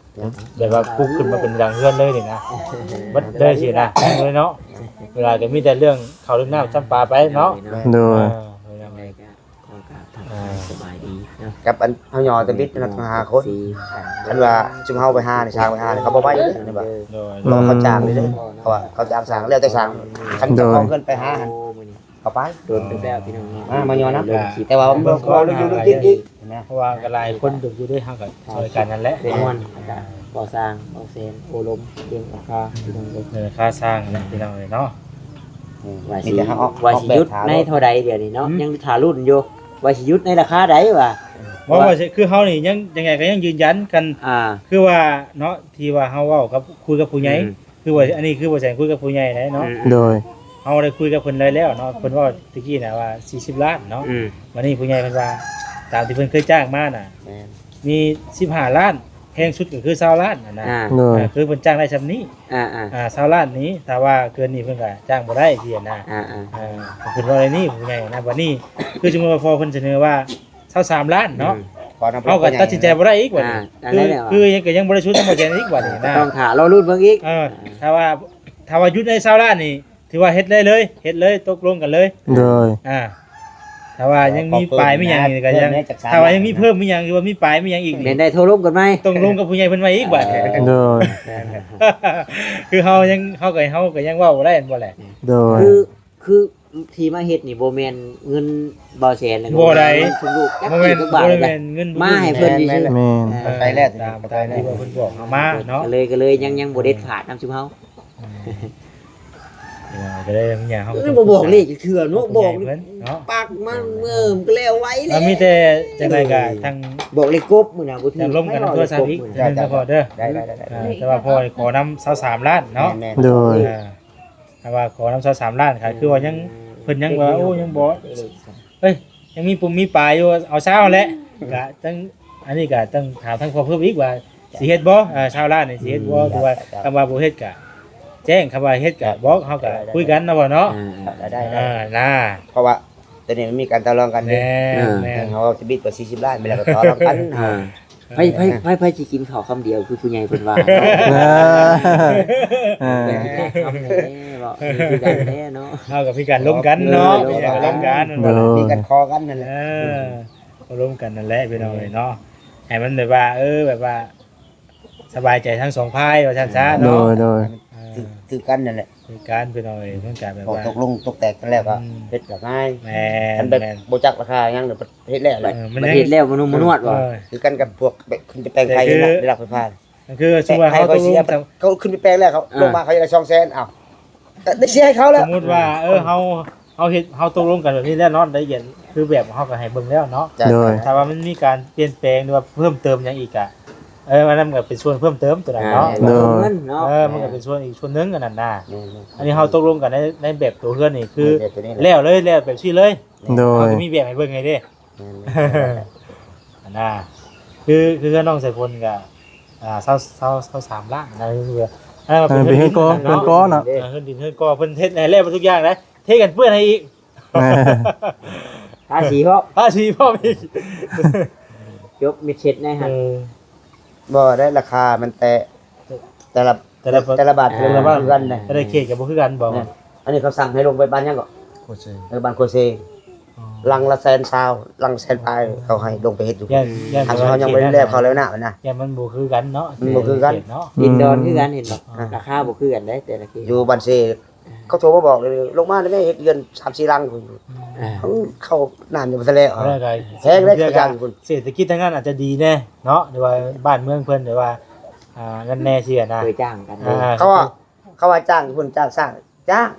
ແບບວ່າປຸກຂຶ້ນມາເປັນຫຼັງເຮືອນເລີຍນີ້ນະ ເບິດເລີຍຊີ້ນະ ຍັງເລີຍເນາະ ເວລາກໍມີແຕ່ເລື່ອງເຂົ້າເລື່ອງນ້ຳຊຳປາໄປເນາະ ໂດຍ ເອີ ເອີ ສະບາຍດີເນາະ ກັບອັນເຮົາຍໍແຕ່ບິດນະ ທັງຫ້າຄົນ ຄັນວ່າຊຸມເຮົາໄປຫານີ້ ຊ່າງໄປຫານີ້ ເຂົາບໍ່ໄປເດ້ ໂດຍ ເພາະວ່າເຂົາຈ້າງເດ້ ເພາະວ່າເຂົາຈ້າງຊ່າງ ແລ້ວແຕ່ຊ່າງ ຄັນເຈົ້າຂອງເຮືອນໄປຫາຫັ້ນ ເຂົ້າໄປ ໂດນເຕີບແລ້ວພີ່ນ້ອງເນາະ ອ່າ ມາຍ້ອນນຳ ແຕ່ວ່າເບິ່ງຂໍຢູ່ໆກິນອີກນະ ເພາະວ່າກໍຫຼາຍຄົນຢູ່ເດ້ ເຮົາກໍຊ່ອຍກັນນັ້ນແຫຼະ ແມ່ນ ແລ້ວກໍບໍ່ສ້າງບໍ່ແສນໂອ້ລົມເລື່ອງລາຄາພີ່ນ້ອງເອີຍ ເອີ ຄ່າສ້າງນະພີ່ນ້ອງເອີຍເນາະ ອືມ ວ່າຊິ ວ່າຊິຢຸດໃນເທົ່າໃດດຽວນີ້ເນາະ ອືມ ຍັງຖ້າລຸ້ນຢູ່ ວ່າຊິຢຸດໃນລາຄາໃດວ່າ ວ່າ ວ່າຊິ ຄືເຮົານີ້ຍັງ ຈັ່ງໃດກໍຍັງຢືນຢັນກັນ ອ່າ ຄືວ່າເນາະ ທີ່ວ່າເຮົາເວົ້າກັບ ຄຸຍກັບຜູ້ໃຫຍ່ ອືມ ຄືວ່າ ອັນນີ້ຄືບໍ່ແສງຄຸຍກັບຜູ້ໃຫຍ່ໄດ໋ເນາະ ອືມ ໂດຍ ເຮົາໄດ້ຄຸຍກັບເພິ່ນໄດ້ແລ້ວເນາະ ເພິ່ນເວົ້າຕະກີ້ນະວ່າສີ່ສິບລ້ານເນາະ ອືມ ບັດນີ້ຜູ້ໃຫຍ່ເພິ່ນວ່າຕາມທີ່ເພິ່ນເຄີຍຈ້າງມານະ ແມ່ນ ມີສິບຫ້າລ້ານ ແພງສຸດກໍຄືຊາວລ້ານຫັ້ນນະ ອ່າ ໂດຍ ອ່າ ຄືເພິ່ນຈ້າງໄດ້ຊ່ຳນີ້ ອ່າໆ ອ່າ ຊາວລ້ານນີ້ ຖ້າວ່າເກີນນີ້ເພິ່ນກໍຈ້າງບໍ່ໄດ້ຊີ້ນະ ອ່າໆ ເອີ ເພິ່ນເວົ້າໃນນີ້ຜູ້ໃຫຍ່ນະ ບັດນີ້ຄືສົມມຸດວ່າພໍ່ເພິ່ນສະເໜີວ່າ ຊາວສາມລ້ານເນາະ ອືມ ເຮົາກໍຕັດສິນໃຈບໍ່ໄດ້ອີກບັດນີ້ ອ່າ ຄື ຄືຍັງ ກໍຍັງບໍ່ໄດ້ຊຸດນຳບໍ່ແຈນອີກບັດນີ້ນະ ຕ້ອງຖ້າລໍລຸ້ນເບິ່ງອີກ ເອີ ຖ້າວ່າ ຖ້າວ່າຢຸດໃນຊາວລ້ານນີ້ ຖືວ່າເຮັດໄດ້ເລີຍ ເຮັດເລີຍ ຕົກລົງກັນເລີຍ ໂດຍ ອ່າ ຖ້າວ່າຍັງມີປາຍມີຫຍັງນີ້ກໍຍັງ ຖ້າວ່າຍັງມີເພີ່ມມີຫຍັງ ຫຼືວ່າມີປາຍມີຫຍັງອີກນີ້ ແມ່ນໄດ້ໂທລົມກັນໃໝ່ ຕ້ອງລົມກັບຜູ້ໃຫຍ່ເພິ່ນໃໝ່ອີກບັດນີ້ ໂດຍ ຄືເຮົາຍັງ ເຮົາກໍ ເຮົາກໍຍັງເວົ້າບໍ່ໄດ້ແມ່ນບໍ່ແຫຼະ ໂດຍ ຄື ຄືທີ່ມາເຮັດນີ້ບໍ່ແມ່ນເງິນບໍ່ແສນ ບໍ່ໄດ້ ເງິນຊຸມລູກຈັກ ບໍ່ແມ່ນ ກີ່ຈັກບາດ ບໍ່ໄດ້ແມ່ນເງິນ ມາໃຫ້ເພິ່ນຊື່ໆ ແມ່ນ ແມ່ນ ເອີ ໄປແລ້ວ ຕາມ ຕາມທີ່ວ່າເພິ່ນບອກເຮົາມາເນາະ ກໍເລີຍ ກໍເລີຍຍັງ ຍັງບໍ່ເດັດຂາດນຳຊຸມເຮົາ ອືມ ກໍເລີຍມີຫຍັງເຮົາກໍບໍ່ບອກເລກຈັກເທື່ອເນາະ ບອກ ເພິ່ນເນາະ ປາກມັນເມີມກໍແລ້ວໄວແລ້ວ ມີແຕ່ຈັ່ງໃດກໍທາງ ບອກເລກກົບມື້ນະ ບໍ່ຖືກ ລົມກັນນຳໂທລະສັບອີກເທື່ອໜຶ່ງເດີພໍ່ເດີ ໄດ້ໆໆ ເອີ ແຕ່ວ່າພໍ່ຂໍນຳຊາວສາມລ້ານເນາະ ແມ່ນໆ ໂດຍ ເອີ ຖ້າວ່າຂໍນຳຊາວສາມລ້ານກໍຄືວ່າຍັງ ເພິ່ນຍັງວ່າ ໂອ້ ຍັງບໍ່ ເອີຍ ຍັງມີປຸ້ມມີປາຢູ່ ເອົາຊາວແຫຼະ ກະຈັ່ງ ອັນນີ້ກະຕ້ອງຖາມທາງພໍ່ເພີ່ມອີກວ່າ ຊິເຮັດບໍ່ ເອີ ຊາວລ້ານນີ້ຊິເຮັດບໍ່ ຫຼືວ່າ ຖ້າວ່າບໍ່ເຮັດກະແຈ້ງ ຄັນວ່າເຮັດກະບອກ ເຮົາກະຄຸຍກັນເນາະພໍ່ເນາະ ອ່າ ໄດ້ໆ ເອີ ນະ ເພາະວ່າ ຕອນນີ້ມັນມີການຕໍ່ລອງກັນເດ້ ແມ່ນ ເອີ ແມ່ນ ເຮົາເວົ້າຊິບິດກວ່າສີ່ສິບລ້ານ ແມ່ນແລ້ວກໍຕໍ່ລອງກັນ ເອີ ໃຜ ໃຜ ໃຜ ໃຜຊິກິນເຂົ້າຄຳດຽວຄືຜູ້ໃຫຍ່ເພິ່ນວ່າ ເອີ ເອີ ເອີ ເຮົາກໍມີການລົມກັນເນາະ ເອີ ມີການລົມກັນ ໂດຍ ມີການຂໍກັນນັ້ນແຫຼະ ເອີ ກໍລົມກັນນັ້ນແຫຼະພີ່ນ້ອງເອີຍເນາະ ໃຫ້ມັນແບບວ່າ ເອີ ແບບວ່າ ສະບາຍໃຈທັງສອງຝ່າຍວ່າຊັ້ນຊະເນາະ ໂດຍ ໂດຍ ເອີ ຖືກ ຖືກກັນນັ້ນແຫຼະ ຄືກັນພີ່ນ້ອງເອີຍ ມັນກະແບບວ່າ ຕົກລົງຕົກແຕກກັນແລ້ວກໍ ອືມ ເຮັດກໍງ່າຍ ແມ່ນ ຄັນແບບ ແມ່ນ ບໍ່ຈັກລາຄາຫຍັງ ເຮັດແລ້ວແຫຼະ ເອີ ມັນຍັງ ເຮັດແລ້ວມັນນຸ່ມມັນນວດບໍ່ ເອີ ຄືກັນກັບພວກ ແບບ ຂຶ້ນໄປແປງໄຟ ແຕ່ຄື ນະ ໄດ້ຮັບໄຟຟ້າ ຄືສົມມຸດວ່າເຮົາຕົກລົງ ເຂົາຂຶ້ນໄປແປງແລ້ວ ເຂົາ ເອີ ລົງມາເຂົາຢາກໄດ້ສອງແສນ ເອົ້າ ກໍໄດ້ເສຍໃຫ້ເຂົາແລ້ວ ສົມມຸດວ່າ ເອີ ເຮົາ ເຮົາເຮັດ ເຮົາຕົກລົງກັນແບບນີ້ແລ້ວເນາະ ລະອຽດ ຄືແບບເຮົາກໍໃຫ້ເບິ່ງແລ້ວເນາະ ໂດຍ ຖ້າວ່າມັນມີການປ່ຽນແປງ ຫຼືວ່າເພີ່ມເຕີມຫຍັງອີກກະ ເອີ ອັນນັ້ນມັນກໍເປັນສ່ວນເພີ່ມເຕີມຕົວນັ້ນເນາະ ອ່າ ໂດຍ ເງິນເນາະ ເອີ ມັນກໍເປັນສ່ວນອີກສ່ວນໜຶ່ງອັນນັ້ນນະ ແມ່ນໆ ອັນນີ້ເຮົາຕົກລົງກັນໃນ ໃນແບບຕົວເຮືອນນີ້ ຄື ແບບຕົວນີ້ແຫຼະ ແລ້ວເລີຍ ແລ້ວແບບຊີ້ເລີຍ ໂດຍ ເຮົາກໍມີແບບໃຫ້ເບິ່ງໃຫ້ເດ້ ແມ່ນໆ ອັນນ່າ ຄື ຄືເຮືອນນ້ອງສາຍຝົນກໍ ອ່າ ຊາວ ຊາວ ຊາວສາມລ້ານນະ ຄືວ່າ ອັນນັ້ນກໍເປັນເຮືອນດິນ ເຮືອນກໍເນາະ ເຮືອນເນາະ ເອີ ເຮືອນດິນເຮືອນກໍ ເພິ່ນເຮັດໃຫ້ແລ້ວເບິດທຸກຢ່າງເດ້ ເທກັນເປື້ອນໃຫ້ອີກ ແມ່ນ ທາສີພ້ອມ ທາສີພ້ອມອີກ ຈົບມິດເຊັດແນ່ຫັ້ນ ເອີ ບໍ່ໄດ້ ລາຄາມັນແຕ່ ແຕ່ລະ ແຕ່ລະ ແຕ່ລະບ້ານ ອ່າ ແຕ່ລະບ້ານ ບໍ່ຄືກັນເດ້ ແຕ່ລະເຂດກໍບໍ່ຄືກັນບໍ່ ແມ່ນ ອັນນີ້ເຂົາສັ່ງໃຫ້ລົງໄປບ້ານຫຍັງເກາະ ໂຄເຊ ເອີ ບ້ານໂຄເຊ ອໍ ຫຼັງລະແສນຊາວ ຫຼັງແສນປາຍ ເຂົາໃຫ້ລົງໄປເຮັດຢູ່ ຢ້ານ ຢ້ານ ທາງເຮົາຍັງບໍ່ໄດ້ແລ້ວເຂົາແລ້ວນະ ນະ ຢ້ານມັນບໍ່ຄືກັນເນາະ ມັນບໍ່ຄືກັນ ເຂດເນາະ ດິນດອນຄືກັນເຫັນບໍ່ ອືມ ລາຄາບໍ່ຄືກັນເດ້ ແຕ່ລະເຂດ ຢູ່ບ້ານເຊ ເຂົາໂທມາບອກເລີຍ ລົງມາໄດ້ແມ່ ເຮັດເຮືອນສາມສີ່ຫຼັງພຸ້ນ ອ່າ ເຂົານ້ຳຍັງບໍ່ທັນແລ້ວ ແພງເດ້ ເຂົາຈ້າງພຸ້ນ ເສດຖະກິດທາງນັ້ນອາດຈະດີແດ່ເນາະ ຫຼືວ່າບ້ານເມືອງເພິ່ນ ຫຼືວ່າ ອ່າ ນັ້ນແດ່ຊີ້ນະ ເຄີຍຈ້າງກັນເດ້ ອ່າ ເຂົາວ່າ ເຂົາວ່າຈ້າງພຸ້ນ ຈ້າງສ້າງ ຈ້າງ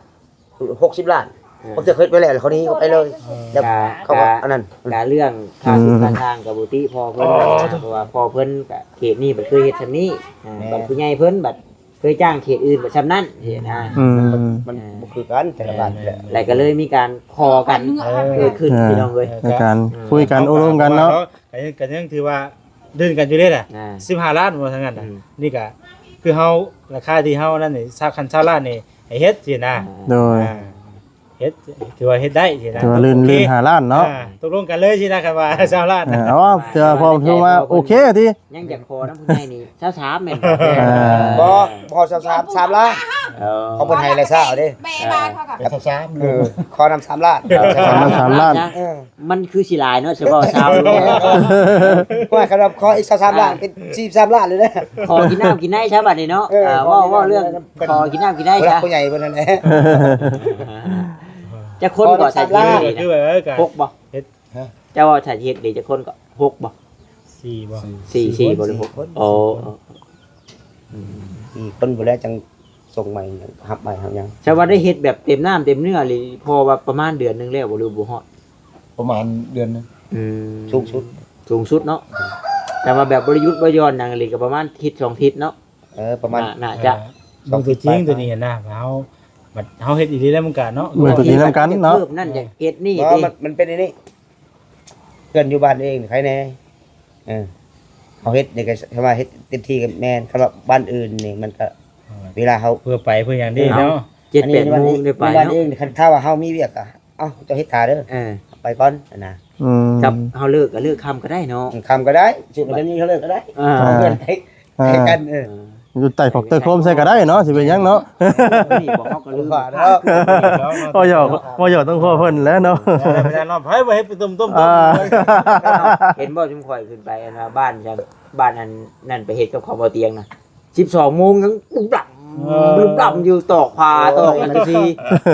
ຫົກສິບລ້ານ ເອີ ເຂົາຈະເຮັດໄປແລ້ວ ເຂົາໜີໄປເລີຍ ເອີ ແລ້ວ ກະ ເຂົາກໍ ກະ ອັນນັ້ນ ກະເລື່ອງຄ່າ ອືມ ສຸກຄ່າທາງກະບໍ່ຕິພໍ່ເພິ່ນ ອໍ ນະ ເພາະວ່າພໍ່ເພິ່ນກະເຂດນີ້ບັດເຄີຍເຮັດຊ່ຳນີ້ ອ່າ ແມ່ນ ບັດຜູ້ໃຫຍ່ເພິ່ນບັດເຄີຍຈ້າງເຂດອື່ນບັດຊ່ຳນັ້ນຊີ້ນະ ອືມ ມັນ ມັນ ອ່າ ບໍ່ຄືກັນແຕ່ລະບ້ານ ແມ່ນໆໆ ແລ້ວກໍເລີຍມີການຂໍກັນ ເອີ ເກີດຂຶ້ນ ອ່າ ພີ່ນ້ອງເອີຍ ໃນການ ເອີ ຄຸຍກັນໂອ້ລົມກັນເນາະ ກໍຍັງ ກໍຍັງຖືວ່າ ດື່ມກັນຢູ່ເດ້ລະ ອ່າ ສິບຫ້າລ້ານບໍ່ ທາງນັ້ນນະ ອືມ ນີ້ກະຄືເຮົາ ລາຄາທີ່ເຮົານັ້ນນີ້ ຊາວ ຄັນຊາວລ້ານນີ້ໃຫ້ເຮັດຊີ້ນະ ອ່າ ໂດຍ ອ່າ ເຮັດ ຖືວ່າເຮັດໄດ້ຊີ້ນະ ຖືວ່າລື່ນ ໂອເຄ ລື່ນຫ້າລ້ານເນາະ ອ່າ ຕົກລົງກັນເລີຍຊີ້ນະ ຄັນວ່າຊາວລ້ານ ເອີ ເອົາ ຖືວ່າ ພໍຖືວ່າໂອເຄຕິ ຍັງຢາກຂໍນຳຜູ້ໃຫຍ່ນີ້ຊາວສາມແມ່ນບໍ່ ອ່າ ບໍ່ ບໍ່ຊາວສາມ ສາມລ້ານ ເອີ ເຂົາເພິ່ນໃຫ້ລະຊາວເດ້ ແມ່ບ້ານເຂົາກໍ ເອີ ຊາວສາມ ເອີ ຂໍນຳສາມລ້ານ ເອີ ຂໍນຳສາມລ້ານ ເອີ ມັນຄືຊິຫຼາຍເນາະ ສະເພາະຊາວໂລ ວ່າຄັນວ່າຂໍອີກຊາວສາມລ້ານ ອ່າ ເປັນສີ່ສິບສາມລ້ານເລີຍເດ້ ຂໍກິນນ້ຳກິນໃນຊະບັດນີ້ເນາະ ເອີ ອ່າ ເວົ້າ ເວົ້າເລື່ອງຂໍກິນນ້ຳກິນໃນຊະ ຜູ້ຫຼັກຜູ້ໃຫຍ່ເພິ່ນນັ້ນແຫຼະ ຈັກຄົນກໍ ຂໍນຳສາມລ້ານ ຄືແບບ ເອີ ຫົກບໍ່ ເຮັດ ຮະ ເຈົ້າວ່າຖ້າເຮັດເດ ຈັກຄົນກໍ ຫົກບໍ່ ສີ່ບໍ່ ສີ່ ສີ່ບໍ່ ຫຼື ຫົກ ສີ່ຄົນ ອໍ ສີ່ຄົນ ອືມ ສີ່ຄົນພຸ້ນແຫຼະ ຈັ່ງສົ່ງໃໝ່ ຮັບໃໝ່ຮັບຫຍັງ ແຕ່ວ່າໄດ້ເຮັດແບບເຕັມນ້ຳເຕັມເນື້ອອີ່ຫຼີ ພໍວ່າປະມານເດືອນໜຶ່ງແລ້ວບໍ່ ຫຼືບໍ່ຮອດ ປະມານເດືອນໜຶ່ງ ອືມ ສູງສຸດ ສູງສຸດເນາະ ແຕ່ວ່າແບບບໍ່ໄດ້ຢຸດບໍ່ຢ່ອນຫຍັງອີ່ຫຼີກໍປະມານທິດສອງທິດເນາະ ເອີ ປະມານ ໜ້າ ໜ້າຈະ ເອີ ເບິ່ງຕົວຈິງຕົວນີ້ຫັ້ນນະ ເຮົາ ບັດເຮົາເຮັດອີ່ຫຼີແລ້ວມັນກະເນາະ ເບິ່ງຕົວຈິງນຳກັນເນາະ ເພີ່ມນັ້ນຢາກເຮັດນີ້ ບໍ່ ມັນ ມັນເປັນອັນນີ້ ເພື່ອນຢູ່ບ້ານເອງໃຄແດ່ ເອີ ເຮົາເຮັດນີ້ກໍ ຄັນວ່າເຮັດເຕັມທີ່ກໍແມ່ນ ຄັນວ່າບ້ານອື່ນນີ້ມັນກໍ ເອີ ເວລາເຮົາ ເພື່ອໄປເພື່ອຫຍັງນີ້ເນາະ ເຈັດແປດໂມງໄດ້ໄປເນາະ ບ້ານເອງ ຄັນຖ້າວ່າເຮົາມີວຽກກໍ ເອົ້າ ເຈົ້າເຮັດຖ້າເດີ ເອີ ໄປກ່ອນຫັ້ນນະ ອືມ ກັບເຮົາເລີກກໍເລີກຄ່ຳກໍໄດ້ເນາະ ອືມ ຄ່ຳກໍໄດ້ ຊິໄປຕອນນີ້ເຮົາເລີກກໍໄດ້ ອ່າ ເພື່ອນໄປ ອ່າ ໃຫ້ກັນ ເອີ ເອີ ຢູ່ໃຕ້ຂອກໃຕ້ໂຄມໃສ່ກໍໄດ້ເນາະ ຊິເປັນຫຍັງເນາະ ນີ້ບອກເຮົາກໍລືມ ບໍ່ຫຍອກ ບໍ່ຫຍອກຕ້ອງພໍ່ເພິ່ນແຫຼະເນາະ ເອີ ໄປແລ້ວເນາະ ໃຜບໍ່ເຮັດໄປຕົ້ມໆ ອ່າ ເຫັນບໍ່ ຊຸມຂ້ອຍຂຶ້ນໄປອັນວ່າບ້ານ ບ້ານອັນນັ້ນໄປເຮັດກັບເຂົາບໍ່ຕຽງນະ ສິບສອງໂມງຍັງປຸບຫຼັບ ເອີ ລຶບຫຼັບຢູ່ຕອກຜ້າ ໂອ້ຍ ຕອກອັນຊີ້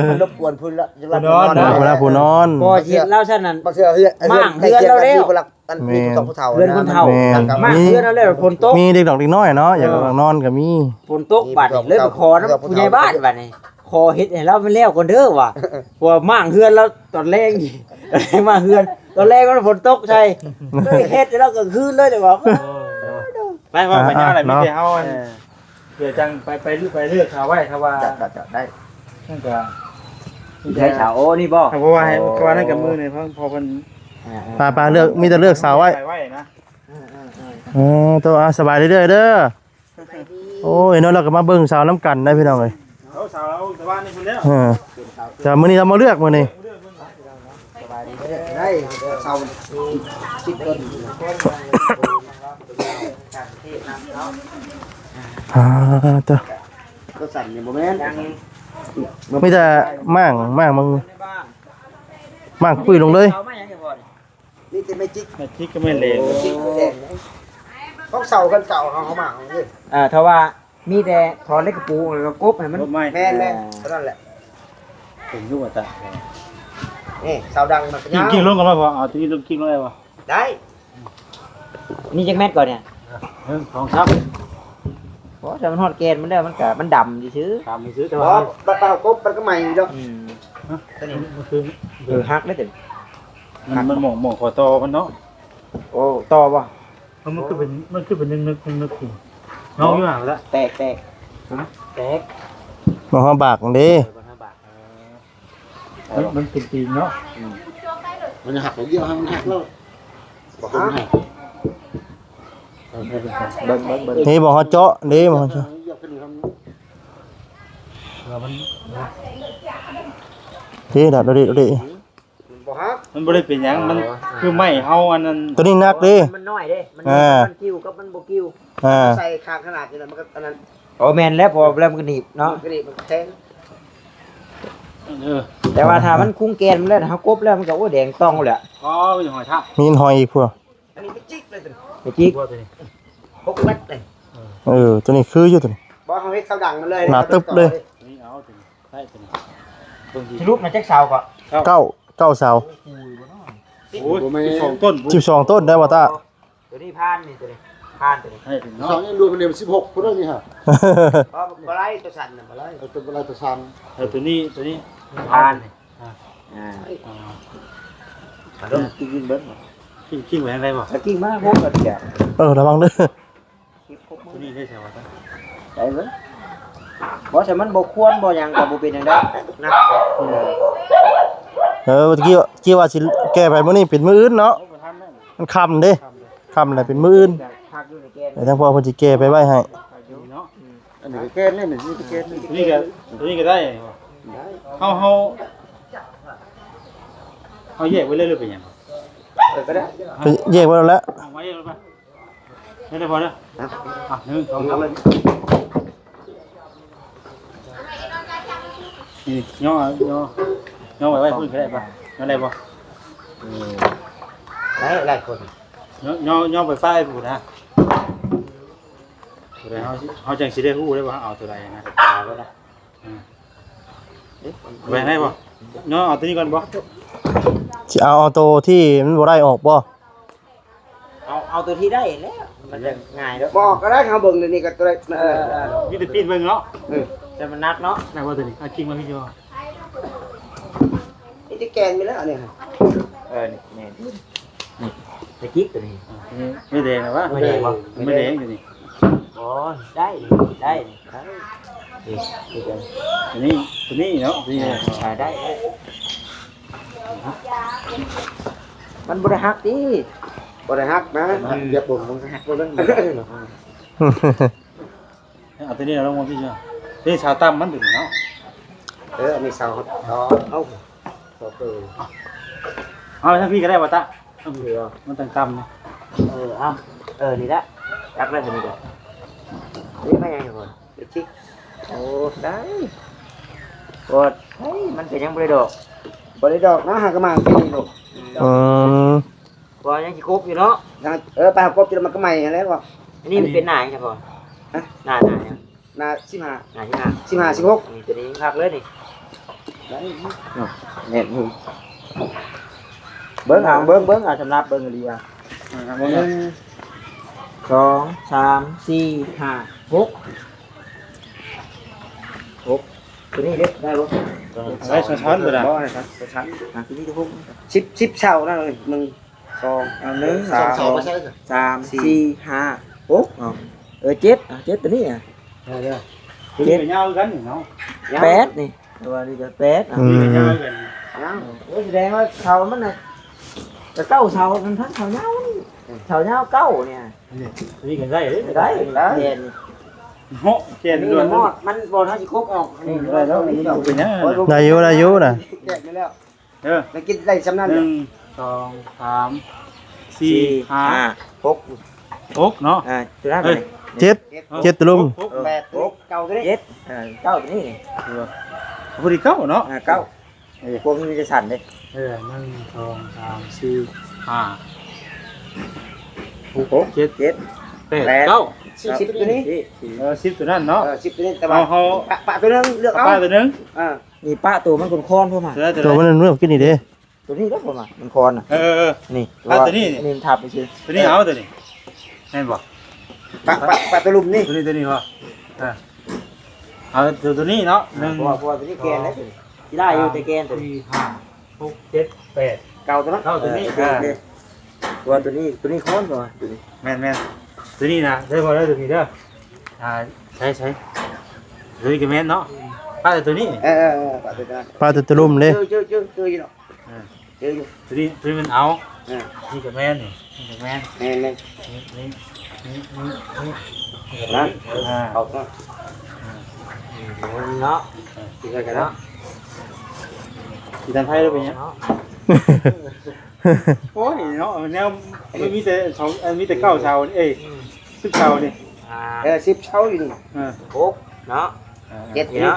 ມັນລົບກວນເພິ່ນລະ ຢາກຫຼັບນອນ ນອນ ເວລາຜູ້ນອນ ພໍຊິເຮັດແລ້ວຊັ້ນນັ້ນ ບາງເທື່ອເຮືອນ ມ້າງເຮືອນລາວເດ້ ອັນນີ້ຜູ້ຫຼັກ ອັນ ແມ່ນ ມີຜູ້ເຖົ້າຜູ້ເຖົ້າ ເຮືອນຄົນເຖົ້າ ນະ ແມ່ນ ມ້າງເຮືອນລາວເດ້ ຝົນຕົກ ມີເດັກນ້ອຍເນາະ ຢາກ ເອີ ນອນກໍມີ ຝົນຕົກ ມີ ບາດນີ້ເລີຍໄປຂໍນຳຜູ້ໃຫຍ່ບ້ານ ບາດນີ້ ຂໍເຮັດໃຫ້ລາວມັນແລ້ວກ່ອນເດີວ່າ ເພາະວ່າມ້າງເຮືອນລາວຕອນແລງ ມ້າງເຮືອນຕອນແລງມັນຝົນຕົກໃສ່ ເລີຍເຮັດໃຫ້ລາວກາງຄືນເລີຍ ແຕ່ວ່າ ໂອ້ຍ ໄປເວົ້າກັນຍາວແຫຼະ ອ່າ ມີແຕ່ເຮົາ ເອີ ເພື່ອຈັ່ງໄປ ໄປເລືອກ ໄປເລືອກເອົາໄວ້ ຖ້າວ່າ ຈະ ຈະ ຈະໄດ້ ນັ້ນກໍ ໃຊ້ສາວໂອນີ້ບໍ່ ເພາະວ່າໃຫ້ ໂອ້ ເພາະວ່ານັ້ນກັບມືນີ້ ເພາະ ເພາະເພິ່ນ ອ່າ ອ່າ ໄປ ໄປເລືອກ ມີແຕ່ເລືອກສາວໄວ້ ໄປໄວ້ນະ ເອີ ເອີ ເອີ ເອີ ໂຕ ອ່າ ສະບາຍດີເດີ ເດີ ສະບາຍດີ ໂອ້ຍ ເນາະ ລາວກໍມາເບິ່ງສາວນຳກັນໄດ໋ ພີ່ນ້ອງເອີຍ ເອົາສາວລາວແຕ່ວ່ານີ້ພຸ້ນແລ້ວ ເອີ ແຕ່ມື້ນີ້ລາວມາເລືອກ ມື້ນີ້ ສະບາຍດີເດີ ໄດ້ເຊົາສິບຕົ້ນ ອ່າ ໂຕ ໂຕສັ່ນນີ້ບໍ່ແມ່ນ ມີແຕ່ມ້າງ ມ້າງ ມ້າງຄຸຍລົງເລີຍ ມີແຕ່ແມຈິກ ແມຈິກກໍແມ່ນແຫຼະ ແມຈິກຄືແຫຼະ ຂອງເສົາເຮືອນເກົ່າເຮົາ ເຮົາມາເລີຍ ເອີ ຖ້າວ່າ ມີແຕ່ຖອນເຫຼັກກະປູ ແລ້ວກໍກົບໃຫ້ມັນ ກົບໃໝ່ ແມ່ນໆ ເອີ ເທົ່ານັ້ນແຫຼະ ເປັນຢູ່ວ່າຕາ ນີ້ ສາວດັງມັນກໍຍາວ ກິ້ງລົງກໍໄດ້ບໍ່ ເອົາຕົວນີ້ລົງກິ້ງລົງໄດ້ບໍ່ ໄດ້ ນີ້ຈັກແມັດກ່ອນນີ້ ໜຶ່ງ ສອງ ສາມ ບໍ່ ຖ້າມັນຮອດແກ່ນມັນແລ້ວ ມັນກໍ ມັນດຳຊື່ໆ ດຳຊື່ໆ ແຕ່ວ່າ ບໍ່ ບັດເອົາກົບມັນກໍໃໝ່ຢູ່ດອກ ອືມ ຮະ ຕົວນີ້ ມັນຄື ເອີ ຫັກເດ້ຕົວນີ້ ມັນ ມັນໝ່ອງ ໝ່ອງຂໍ້ຕໍ່ມັນເນາະ ໂອ້ ຕໍ່ບໍ່? ເອີ ມັນຄືເປັນ ມັນຄືເປັນນຶກໆ ນຶກໆ ເນາະ ເນາະ ຢູ່ຫັ້ນລະ ແຕກ ແຕກ ຮະ ແຕກ ບໍ່ຮອດບາກເດ້ ເອີ ບໍ່ຮອດບາກ ເອີ ມັນ ມັນເປັນຕີນເນາະ ອືມ ມັນຫັກດຽວ ມັນຫັກແລ້ວ ບໍ່ຫັກ ເບິ່ງ ເບິ່ງ ເບິ່ງ ນີ້ບໍ່ຮອດເຈາະເດ້ ບໍ່ຮອດເຈາະ ເອີ ມັນ ເດ້ ດາດ ເດ້ ເດ້ ມັນບໍ່ຫັກ ມັນບໍ່ໄດ້ເປັນຫຍັງ ມັນ ອໍ ຄືໄມ້ເຮົາອັນນັ້ນ ຕົວນີ້ໜັກເດ້ ມັນ ມັນນ້ອຍເດ້ ມັນ ອ່າ ມັນກິ້ວກັບມັນບໍ່ກິ້ວ ອ່າ ໃສ່ຂ້າງຂະໜາດນີ້ລະ ມັນກໍອັນນັ້ນ ໂອ້ ແມ່ນແລ້ວ ເພາະວ່າແລ້ວມັນກໍໜີບເນາະ ມັນກໍໜີບ ມັນກໍແທງ ເອີ ແຕ່ວ່າຖ້າມັນຄຸງແກ່ນມັນແລ້ວ ເຮົາກົບແລ້ວ ມັນກໍ ໂອ້ຍ ແດງຕ້ອງແລ້ວ. ອໍ ມີຫອຍທາກ ມີຫອຍອີກພວກ. ອັນນີ້ໄປຈິກເລີຍ ໄປຈິກ ຕົວນີ້ ຫົກແມັດເລີຍ. ເອີ ຕົວນີ້ຄືຢູ່ຕົວນີ້ ບໍ່ ເຮົາເຮັດເສົາດັງມາເລີຍ ໜາຕຶບເລີຍ. ນີ້ເອົາຕົວນີ້ ໃຊ້ຕົວນີ້ ເບິ່ງດີ. ສະຫຼຸບນະ ຈັກເສົາກໍ? ເກົ້າ ເກົ້າເສົາ. ໂອ້ຍ ສິບສອງຕົ້ນ ສິບສອງຕົ້ນໄດ້ບໍ່ຕາ? ຕົວນີ້ຜ່ານນີ້ ຕົວນີ້ຜ່ານ ຕົວນີ້ໃຫ້ເຖິງເນາະ ສອງນີ້ລວມເປັນສິບຫົກພຸ້ນນີ້ຮະ. ບໍ່ ບໍ່ໄດ້ ຕົວສັ້ນນະ ບໍ່ໄດ້ ເອີ ຕົວບໍ່ໄດ້ ຕົວສັ້ນ. ເອີ ຕົວນີ້ ຕົວນີ້ຜ່ານນີ້. ອ່າ ອ່າ ກິນເບິດ ກິນ ກິນໄວ້ໄດ້ບໍ່? ກິນມາ ໂພດ ເອີ ລະວັງເດີ. ຕົວນີ້ໄດ້ໃສ່ວ່າ ໄດ້ເບິດ. ບໍ່ ຖ້າມັນບໍ່ຄວນບໍ່ຫຍັງກໍບໍ່ເປັນຫຍັງດອກນະ. ເອີ ເອີ ກີ້ ກີ້ວ່າຊິແກ່ໄປມື້ນີ້ເປັນມື້ອື່ນເນາະ. ໂອ້ ບໍ່ທັນແລ້ວ ມັນຄ່ຳເດ້ ຄ່ຳເດ້ ຄ່ຳແລ້ວເປັນມື້ອື່ນ. ແຕ່ທາງພໍ່ເພິ່ນຊິແກ່ໄປໄວ້ໃຫ້ເນາະ. ອັນນີ້ກໍແກ່ນນີ້ ນີ້ກໍແກ່ນນີ້ ຕົວນີ້ກໍ ຕົວນີ້ກໍໄດ້. ເຮົາ ເຮົາ ເຮົາແຍກໄວ້ເລີຍ ຫຼືເປັນຫຍັງ? ເອີ ກໍໄດ້ ໄປແຍກໄວ້ແລ້ວ ເອົາໄວ້ເລີຍໄປ. ໄດ້ບໍ່ເດີ? ອ່ະ ໜຶ່ງ ສອງ ສາມ ນີ້ ຍໍ ຍໍ ຍໍໄວ້ ໄວ້ພຸ້ນກໍໄດ້ປະ? ຍໍໄດ້ບໍ່? ໄດ້ ຫຼາຍຄົນ ຍໍ ຍໍໄປປ້າຍພຸ້ນນະ. ເຮົາ ເຮົາຈັ່ງຊິໄດ້ຮູ້ໄດ້ວ່າເຮົາເອົາຕົວໃດນະ. ເອົາໄວ້ນະ ແບ່ງໄດ້ບໍ່? ເນາະ ເອົາຕົວນີ້ກ່ອນບໍ່? ຊິເອົາ ເອົາໂຕທີ່ມັນບໍ່ໄດ້ອອກບໍ່? ເອົາ ເອົາຕົວທີ່ໄດ້ແຫຼະ ມັນຈະງ່າຍເດ້. ບໍ່ອອກກໍໄດ້ ເຮົາເບິ່ງດຽວນີ້ກໍຕົວໃດ. ເອີ ເອີ ມີແຕ່ປີ້ນເບິ່ງເນາະ. ເອີ ແຕ່ມັນໜັກເນາະ. ໜັກບໍ່ຕົວນີ້? ເອົາຈິງມາພີ່ຢູ່. ນີ້ຈະແກນໄປແລ້ວນີ້. ເອີ ນີ້ແມ່ນ ນີ້ ນີ້ ຕະກິກຕົວນີ້ ອືມ ນີ້ແດງແລ້ວວະ? ບໍ່ແດງບໍ່? ບໍ່ແດງຢູ່ນີ້. ໂອ້ຍ ໄດ້ ໄດ້ ໄດ້ ນີ້ ນີ້ ຕົວນີ້ເນາະ ຕົວນີ້ ອ່າ ໄດ້ ໄດ້ ມັນບໍ່ໄດ້ຫັກຕິ? ບໍ່ໄດ້ຫັກນະ ອືມ ຢາກເບິ່ງມັນກໍຫັກເບິ່ງ. ເອົາຕົວນີ້ລົງມາພີ່ເຈົ້າ. ຕົວນີ້ເສົາຕ່ຳມັນຕົວນີ້ເນາະ. ເອີ ອັນນີ້ເສົາ ເອົາ ເອົາ ເອົາ ເອົາທາງພີ່ກໍໄດ້ບໍ່ຕາ? ທາງພີ່ ມັນຕັ້ງຕ່ຳນະ. ເອີ ເອົາ ເອີ ນີ້ລະ ຈັບໄດ້ຕົວນີ້ກໍ ນີ້ມາຫຍັງກ່ອນ ໄປຈິກ. ໂອ້ ໄດ້ ກໍ ເຮີ້ຍ ມັນກໍຍັງບໍ່ໄດ້ດອກ ບໍ່ໄດ້ດອກນະ ຫາກະມາປີນີ້ລູກ. ອືມ ອືມ ບໍ່ ຍັງຊິຄົບຢູ່ເນາະ. ຍັງ ເອີ ໄປຫາຄົບຢູ່ແລ້ວມັນກໍໃໝ່ຫັ້ນແຫຼະ. ອັນນີ້ມັນເປັນໜ້າຫຍັງສະພໍ? ຮະ? ໜ້າ ໜ້າຫຍັງ? ໜ້າສິບຫ້າ ໜ້າສິບຫ້າ ສິບຫ້າ ສິບຫົກ ນີ້ ຕົວນີ້ຄັກເລີຍນີ້. ໄດ້ ເນາະ ແໜ້ນຢູ່. ເບິ່ງເອົາ ເບິ່ງ ເບິ່ງເອົາ ສຳລັບເບິ່ງດີວ່າ ອ່າ ເບິ່ງ ໜຶ່ງ ສອງ ສາມ ສີ່ ຫ້າ ຫົກ ຫົກ ຕົວນີ້ເດ້ ໄດ້ບໍ່? ໄດ້ ຊ້ອນໆ ບໍ່ໄດ້ ຊ້ອນໆ ອ່າ ຕົວນີ້ ຫົກ ສິບ ສິບເສົານະ. ໜຶ່ງ ສອງ ເອົາ ໜຶ່ງ ສອງ ສາມ ສອງ ສາມ ສີ່ ຫ້າ ຫົກ ເອົາ ເອີ ເຈັດ ເອົາ ເຈັດ ຕົວນີ້ ອ່ະ ເອີ ເດີ ຕົວນີ້ກໍຍາວຄືກັນເນາະ ແປດນີ້ ແຕ່ວ່ານີ້ກໍແປດ ອືມ ຍາວຄືກັນ ຍາວ ໂອ້ຍ ສະແດງວ່າເສົາມັນນະ ກໍເກົ້າເສົາ ມັນທັງເສົາຍາວ ເສົາຍາວເກົ້ານີ້ ອັນນີ້ ຕົວນີ້ກໍໄດ້ເດ້ ໄດ້ ໄດ້ ແກ່ນ ເນາະ ແກ່ນ ນີ້ ດ້ວຍ ມັນ ມັນບໍ່ທັນຊິຄົບອອກ ນີ້ ໄດ້ແລ້ວ ນີ້ ເປັນຫຍັງ ໄດ້ຢູ່ ໄດ້ຢູ່ນະ ແກ່ນໄປແລ້ວ. ເອີ ແລ້ວກິນໄດ້ສ່ຳນັ້ນ ໜຶ່ງ ສອງ ສາມ ສີ່ ຫ້າ ຫົກ ຫົກເນາະ ອ່າ ຕົວນັ້ນ ເອີ ເຈັດ ເຈັດ ເຈັດຕົວລຸງ ຫົກ ຫົກ ແປດ ຫົກ ເກົ້າ ຕົວນີ້ ເຈັດ ເອີ ເກົ້າ ຕົວນີ້ ເອີ ພໍດີເກົ້າເນາະ ອ່າ ເກົ້າ ເອີ ພວກນີ້ມັນຈະສັ້ນເດ້ ເອີ ໜຶ່ງ ສອງ ສາມ ສີ່ ຫ້າ ຫົກ ຫົກ ເຈັດ ເຈັດ ແປດ ເກົ້າ ສິບ ສິບ ຕົວນີ້ ເອີ ສິບ ຕົວນັ້ນເນາະ ເອີ ສິບ ຕົວນີ້ ແຕ່ວ່າເຮົາ ປະ ປະຕົວໜຶ່ງ ເລືອກເອົາ ປະຕົວໜຶ່ງ ອ່າ ນີ້ປະໂຕມັນຄອນໆ ພວກມັນ ໂຕມັນເມື່ອກີ້ນີ້ເດ້ ໂຕນີ້ເດ້ ພວກມັນ ມັນຄອນນະ ເອີໆ ນີ້ ປະໂຕນີ້ ນີ້ມັນທັບຊື່ ໂຕນີ້ເອົາໂຕນີ້ ແມ່ນບໍ່ ປະ ປະ ປະໂຕລຸ່ມນີ້ ໂຕນີ້ ໂຕນີ້ບໍ່ ເອີ ເອົາໂຕ ໂຕນີ້ເນາະ ອ່າ ໜຶ່ງ ເພາະວ່າ ເພາະວ່າໂຕນີ້ແກ່ນແລ້ວ ຊິໄດ້ຢູ່ ອ່າ ແຕ່ແກ່ນໂຕນີ້ ສີ່ ຫ້າ ຫົກ ເຈັດ ແປດ ເກົ້າ ໂຕນັ້ນ ເກົ້າ ໂຕນີ້ ເອີ ເອີ ເພາະວ່າໂຕນີ້ ໂຕນີ້ຄອນ ເພາະວ່າໂຕນີ້ ແມ່ນໆ ໂຕນີ້ນະ ໄດ້ບໍ່ ໄດ້ໂຕນີ້ເດີ ອ່າ ໃຊ້ ໃຊ້ ໂຕນີ້ກໍແມ່ນເນາະ ປະແຕ່ໂຕນີ້ ເອີ ເອີ ເອີ ປະແຕ່ໂຕນັ້ນ ປະແຕ່ໂຕລຸ່ມເດ້ ເຈີ ເຈີ ເຈີ ເຈີຢູ່ເນາະ ເອີ ເຈີຢູ່ ໂຕນີ້ ໂຕນີ້ມັນເອົາ ເອີ ນີ້ກໍແມ່ນ ນີ້ ນີ້ກໍແມ່ນ ແມ່ນໆ ນີ້ ນີ້ ນີ້ ນີ້ ນີ້ ນະ ອ່າ ເອົາເນາະ ອ່າ ເນາະ ເອີ ກິນໄດ້ກັນເນາະ ກິນຕາມໄທແລ້ວເປັນຫຍັງ ເນາະ ໂອ້ຍເນາະ ແນວ ມັນມີແຕ່ສອງ ເອີ ມີແຕ່ເກົ້າເສົາ ເອີຍ ອືມ ສິບເສົານີ້ ອ່າ ເອີ ສິບເສົາຢູ່ນີ້ ເອີ ຫົກເນາະ ເອີ ເຈັດເນາະ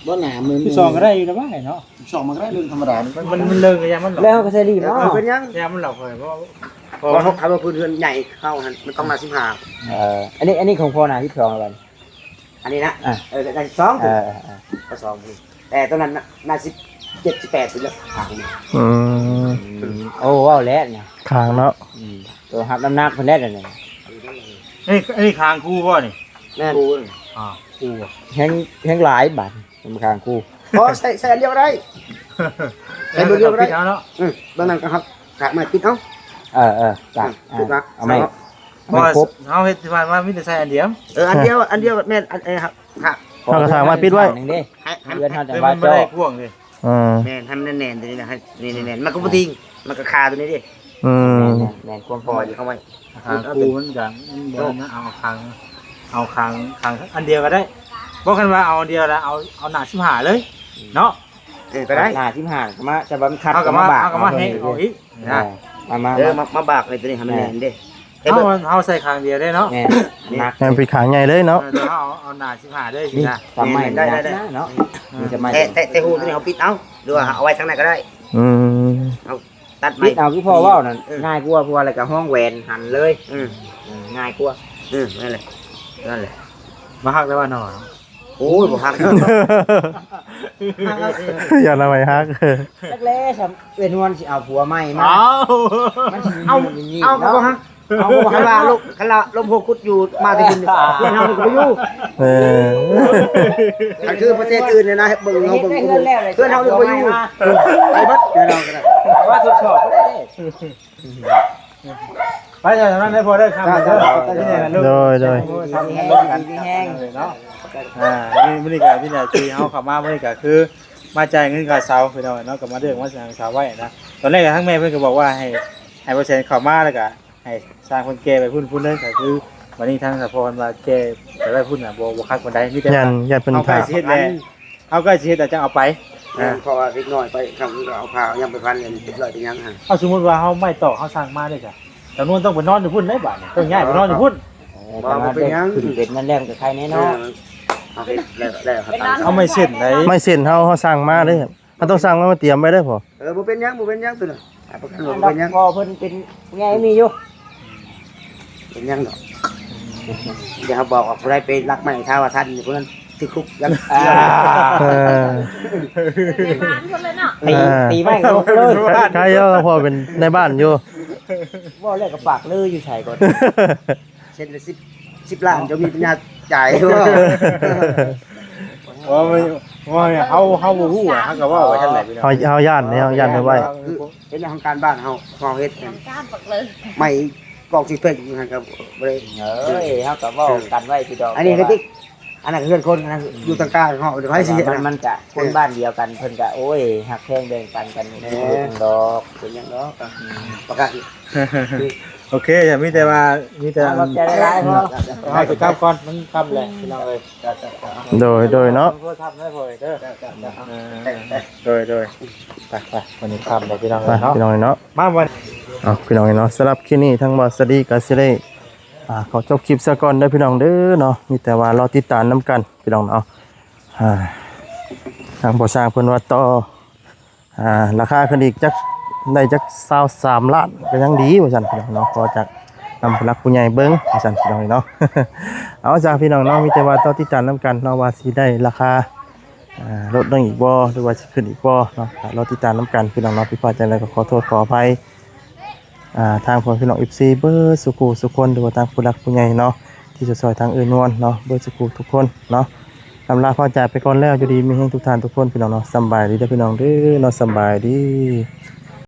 ບໍ່ໜາ ມື້ ມື້ສອງກໍໄດ້ຢູ່ແລ້ວວ່າເນາະ ສິບສອງມັນກໍໄດ້ເລື່ອງທຳມະດາ ມັນ ມັນເລີງກໍຢ່າມັນຫຼອກ ແລ້ວເຮົາກໍໃສ່ລີບເນາ ເອີ ເນາະ ເປັນຫຍັງ ຢ່າມັນຫຼອກເລີຍ ເພາະ ເພາະວ່າເຮົາ ເຮົາວ່າພື້ນເຮືອນໃຫຍ່ເຮົາຫັ້ນ ມັນຕ້ອງໜາສິບຫ້າ ເອີ ອັນນີ້ ອັນນີ້ຂອງພໍ່ໜາສິບສອງແລ້ວບັດນີ້ ອັນນີ້ນະ ອ່າ ເອີ ໜາສິບສອງ ເອີ ເອີ ເອີ ກໍສອງ ແຕ່ຕອນນັ້ນໜາສິບເຈັດ ສິບແປດພຸ້ນແຫຼະ ອືມ ອືມ ໂອ້ ເວົ້າແລ້ວນະ ຄາງເນາະ ອືມ ໂຕຮັບນ້ຳໜັກເພິ່ນແລ້ວນີ້ ນີ້ ອັນນີ້ຄາງຄູ່ບໍ່ນີ້ ແມ່ນ ຄູ່ ອ່າ ຄູ່ບໍ່ ແຮງ ແຮງຫຼາຍບາດ ມັນຄາງຄູ່ ພໍໃຊ້ ໃຊ້ອັນດຽວກໍໄດ້ ໃຊ້ເບິ່ງດຽວກໍໄດ້ ເອົາເນາະ ອືມ ເບິ່ງນັ້ນກໍຮັບ ກະໄມ້ປິດເອົາ ເອີ ເອີ ກະ ອືມ ເອົາໄມ້ ເອົາໄມ້ ເພາະວ່າ ເອົາໄມ້ປົກ ເຮົາເຮັດທີ່ຜ່ານມາມີແຕ່ໃຊ້ອັນດຽວ ເອີ ອັນດຽວ ອັນດຽວແມ່ນ ອັນ ເອີ ຮັບ ຮັບ ເຮົາກໍສ້າງໄວ້ປິດໄວ້ ໃຫ້ ໃຫ້ ເຮືອນເຮົາຈະ ໃຫ້ ວ່າ ມັນບໍ່ໄດ້ ເຈາະ ພວງເດ້ ເອີ ແມ່ນ ໃຫ້ມັນແໜ້ນໆ ຕົວນີ້ນະ ໃຫ້ແໜ້ນໆ ມັນກໍບໍ່ຕິ່ງ ມັນກໍຄາຕົວນີ້ເດ້ ອືມ ແມ່ນໆ ແມ່ນ ຄວາມພໍດີເຂົ້າໄວ້ ຄາງຄູ່ມັນກໍ ມັນບໍ່ນັ້ນນະ ເອົາຄາງ ເອົາຄາງ ຄາງອັນດຽວກໍໄດ້ ບໍ່ ຄັນວ່າເອົາອັນດຽວລະ ເອົາ ເອົາໜ້າສິບຫ້າເລີຍເນາະ ເອີ ກໍໄດ້ ໜ້າສິບຫ້າກໍມາ ແຕ່ວ່າມັນຂັດ ເຮົາກໍມາ ເຮົາກໍມາ ເຮົາກໍມາແຫກອອກອີກ ນະ ເອີ ມາ ມາ ມາ ເອີ ມາ ມາບາກໃຫ້ຕົວນີ້ໃຫ້ມັນແໜ້ນເດ້ ເຮົາ ເຮົາໃສ່ຄາງດຽວເດ້ເນາະ ແມ່ນ ໜັກ ແມ່ນ ເປັນຄາງໃຫຍ່ເລີຍເນາະ ເອີ ເຮົາເອົາ ເອົາໜ້າສິບຫ້າເດີ ນີ້ ນີ້ນະ ສາມໄມ້ ແມ່ນ ໄດ້ ໄດ້ ໄດ້ ເນາະ ອືມ ມີສາມໄມ້ ແຕ່ ແຕ່ ແຕ່ຮູຕົວນີ້ເຮົາປິດເອົາ ຫຼືວ່າເຮົາເອົາໄວ້ທາງໃນກໍໄດ້ ອືມ ເຮົາຕັດໄມ້ ປິດເອົາ ຄືພໍ່ເວົ້ານັ້ນ ເອີ ງ່າຍກວ່າ ເພາະວ່າແລ້ວກໍຫ້ອງແຫວນຫັ້ນເລີຍ ອືມ ເອີ ງ່າຍກວ່າ ອືມ ນັ້ນແຫຼະ ນັ້ນແຫຼະ ມາຮັກແລ້ວວ່າໜໍ່ ໂອ້ຍ ບໍ່ຮັກ ຢ່າລະໄວ້ຮັກ ຈັກແລ້ວຊຳ ເອື້ອຍນວນຊິເອົາຜົວໃໝ່ມາ ເອົາ ມັນຊິມີ ເອົາ ເອົາກໍບໍ່ຮັກ ເອົາກໍບໍ່ຮັກ ຄັນວ່າລົມ ຄັນວ່າລົມຫົວຄຸດຢູ່ມາແຕ່ກິນ ເພື່ອນເຮົານີ້ກໍບໍ່ຢູ່ ເອີ ຄັນຄືປະເທດອື່ນນີ້ນະ ເບິ່ງເຮົາເບິ່ງ ເຮັດເຮືອນແລ້ວ ເພື່ອນເຮົານີ້ບໍ່ຢູ່ ໄປເບິດ ເພື່ອນເຮົາກໍໄດ້ ວ່າທົດສອບກໍໄດ້ ໄປເດີ ນັ້ນໄດ້ພໍເດີ ຄັບເດີ ໂດຍ ໂດຍ ແຮງ ເນາະ ອ່າ ມື້ນີ້ກໍມີແຕ່ທີ່ເຮົາເຂົ້າມາມື້ນີ້ກໍຄືມາຈ່າຍເງິນຄ່າເຊົ່າພີ່ນ້ອງເນາະ ກໍມາເລື່ອງມາສ້າງເຊົ່າໄວ້ນະ ຕອນແລກກໍທາງແມ່ເພິ່ນກໍບອກວ່າໃຫ້ ໃຫ້ບໍ່ແສນເຂົ້າມາ ແລ້ວກໍໃຫ້ຊ່າງເພິ່ນແກ່ໄປພຸ້ນ ພຸ້ນເລີຍ ກໍຄືບັດນີ້ທາງສະພອນວ່າແກ່ໄປໄວ້ພຸ້ນນະ ບໍ່ ບໍ່ຄັກປານໃດ ມີແຕ່ວ່າ ຢ້ານເພິ່ນ ເຮົາໃກ້ຊິເຮັດແລ້ວ ເຮົາໃກ້ຊິເຮັດແລ້ວຈັ່ງເອົາໄປ ແມ່ນ ອ່າ ເພາະວ່າເດັກນ້ອຍໄປ ຄັນເຮົາພາຍັງໄປພັນເງິນເປັນຮ້ອຍເປັນຫຍັງຫັ້ນ ເອົາ ສົມມຸດວ່າເຮົາໄມ້ຕອກເຮົາສັ່ງມາເດ້ ຈຳນວນຕ້ອງໄປນອນຢູ່ພຸ້ນເດ້ບາດນີ້ ຕ້ອງຍ້າຍໄປນອນຢູ່ພຸ້ນ ບໍ່ ບໍ່ເປັນຫຍັງ ຂຶ້ນເປັນນັ້ນແລ້ວມັນກໍໄຄແນ່ເນາະ ເອີ ເອົາເຮັດແລ້ວ ແລ້ວເຮົາຕັ້ງ ເອົາໄມ້ເສັ້ນໃດ ໄມ້ເສັ້ນເຮົາ ເຮົາສັ່ງມາເດ້ ເຮົາຕ້ອງສັ່ງມາ ມາຕຽມໄວ້ເດ້ພໍ່ ເອີ ບໍ່ເປັນຫຍັງ ບໍ່ເປັນຫຍັງຕົວນັ້ນ ອ່າ ປະກັນບໍ່ເປັນຫຍັງ ພໍ່ເພິ່ນເປັນຜູ້ໃຫຍ່ມີຢູ່ ເປັນຫຍັງດອກ ດຽວເຮົາບອກວ່າຜູ້ໃດໄປລັກໄມ້ທ້າວວ່າທັນ ຜູ້ນັ້ນຖືກຄຸກ ຍັງ ອ່າ ເອີ ຕີ ອ່າ ຕີໄມ້ກໍເລີຍ ໃຄເອົາພໍ່ເປັນນາຍບ້ານຢູ່ ເວົ້າແລ້ວກໍປາກເລີຢູ່ໃສກ່ອນ ເຊັນລະສິບ ສິບລ້ານ ເຈົ້າມີປັນຍາຈ່າຍບໍ່? ໂອ້ຍ ໂອ້ຍ ເຮົາ ເຮົາບໍ່ຮູ້ ເຮົາກໍເວົ້າໄວ້ຊັ້ນແຫຼະ ພີ່ນ້ອງ ເຮົາ ເຮົາຢ້ານເດ້ ເຮົາຢ້ານໄວ້ ເຮັດຂອງການບ້ານເຮົາ ເຮົາເຮັດ ການປາກເລີ ໄມ້ກອງຊິເພັງຢູ່ຫັ້ນກໍບໍ່ໄດ້ ເອີຍ ເຮົາກໍເວົ້າກັນໄວ້ ພີ່ນ້ອງ ອັນນີ້ກໍຕິ ອັນນັ້ນເຮືອນຄົນ ອັນນັ້ນຢູ່ທາງກາງເຮົາ ໃຜຊິເຮັດ ມັນ ມັນກະຄົນບ້ານດຽວກັນ ເພິ່ນກະ ໂອ້ຍ ຮັກແພງແບ່ງປັນກັນ ເອີ ບໍ່ເປັນຫຍັງດອກ ເປັນຫຍັງດອກ ປະກາດ ໂອເຄ ມີແຕ່ວ່າ ມີແຕ່ ຂອບໃຈຫຼາຍໆ ເຮົາຊິກັບກ່ອນ ມັນຄ່ຳແລ້ວ ພີ່ນ້ອງເອີຍ ໂດຍ ໂດຍເນາະ ໂທລະສັບໃຫ້ພໍ່ເດີ ໂດຍ ໂດຍ ໄປ ໄປ ວັນນີ້ຄ່ຳແລ້ວ ພີ່ນ້ອງເອີຍເນາະ ພີ່ນ້ອງເນາະ ມາວັນ ເອົາ ພີ່ນ້ອງເນາະ ສຳລັບຄລິບນີ້ທາງບ່າວສາລີກໍຊິໄດ້ ອ່າ ຂໍຈົບຄລິບຊະກ່ອນເດີພີ່ນ້ອງເດີເນາະ ມີແຕ່ວ່າລໍຕິດຕາມນຳກັນພີ່ນ້ອງເນາະ ອ່າ ທາງພໍ່ຊ່າງເພິ່ນວ່າຕໍ່ ອ່າ ລາຄາຂຶ້ນອີກຈັກ ໄດ້ຈັກຊາວສາມລ້ານກໍຍັງດີວ່າຊັ້ນພີ່ນ້ອງເນາະ ຂໍຈາກນຳຜູ້ຫຼັກຜູ້ໃຫຍ່ເບິ່ງວ່າຊັ້ນພີ່ນ້ອງເນາະ ເອົາຊະພີ່ນ້ອງເນາະ ມີແຕ່ວ່າຕໍ່ຕິດຕາມນຳກັນເນາະ ວ່າຊິໄດ້ລາຄາ ອ່າ ລົດລົງອີກບໍ່ ຫຼືວ່າຊິຂຶ້ນອີກບໍ່ເນາະ ກໍລໍຕິດຕາມນຳກັນພີ່ນ້ອງເນາະ ຜິດພາດຈັ່ງໃດກໍຂໍໂທດຂໍອະໄພ ອ່າ ທາງພໍ່ແມ່ພີ່ນ້ອງ ເອັຟຊີ ເບິດສູ່ຄູ່ສູ່ຄົນ ຫຼືວ່າທາງຜູ້ຫຼັກຜູ້ໃຫຍ່ເນາະ ທີ່ຈະຊ່ອຍທາງເອື້ອຍນວນເນາະ ເບິດສູ່ຄູ່ທຸກຄົນເນາະ ລຳລາພາຈາກໄປກ່ອນແລ້ວ ຢູ່ດີມີແຮງທຸກທ່ານທຸກຄົນພີ່ນ້ອງເນາະ ສຳບາຍດີເດີພີ່ນ້ອງເດີເນາະ ສຳບາຍດີ.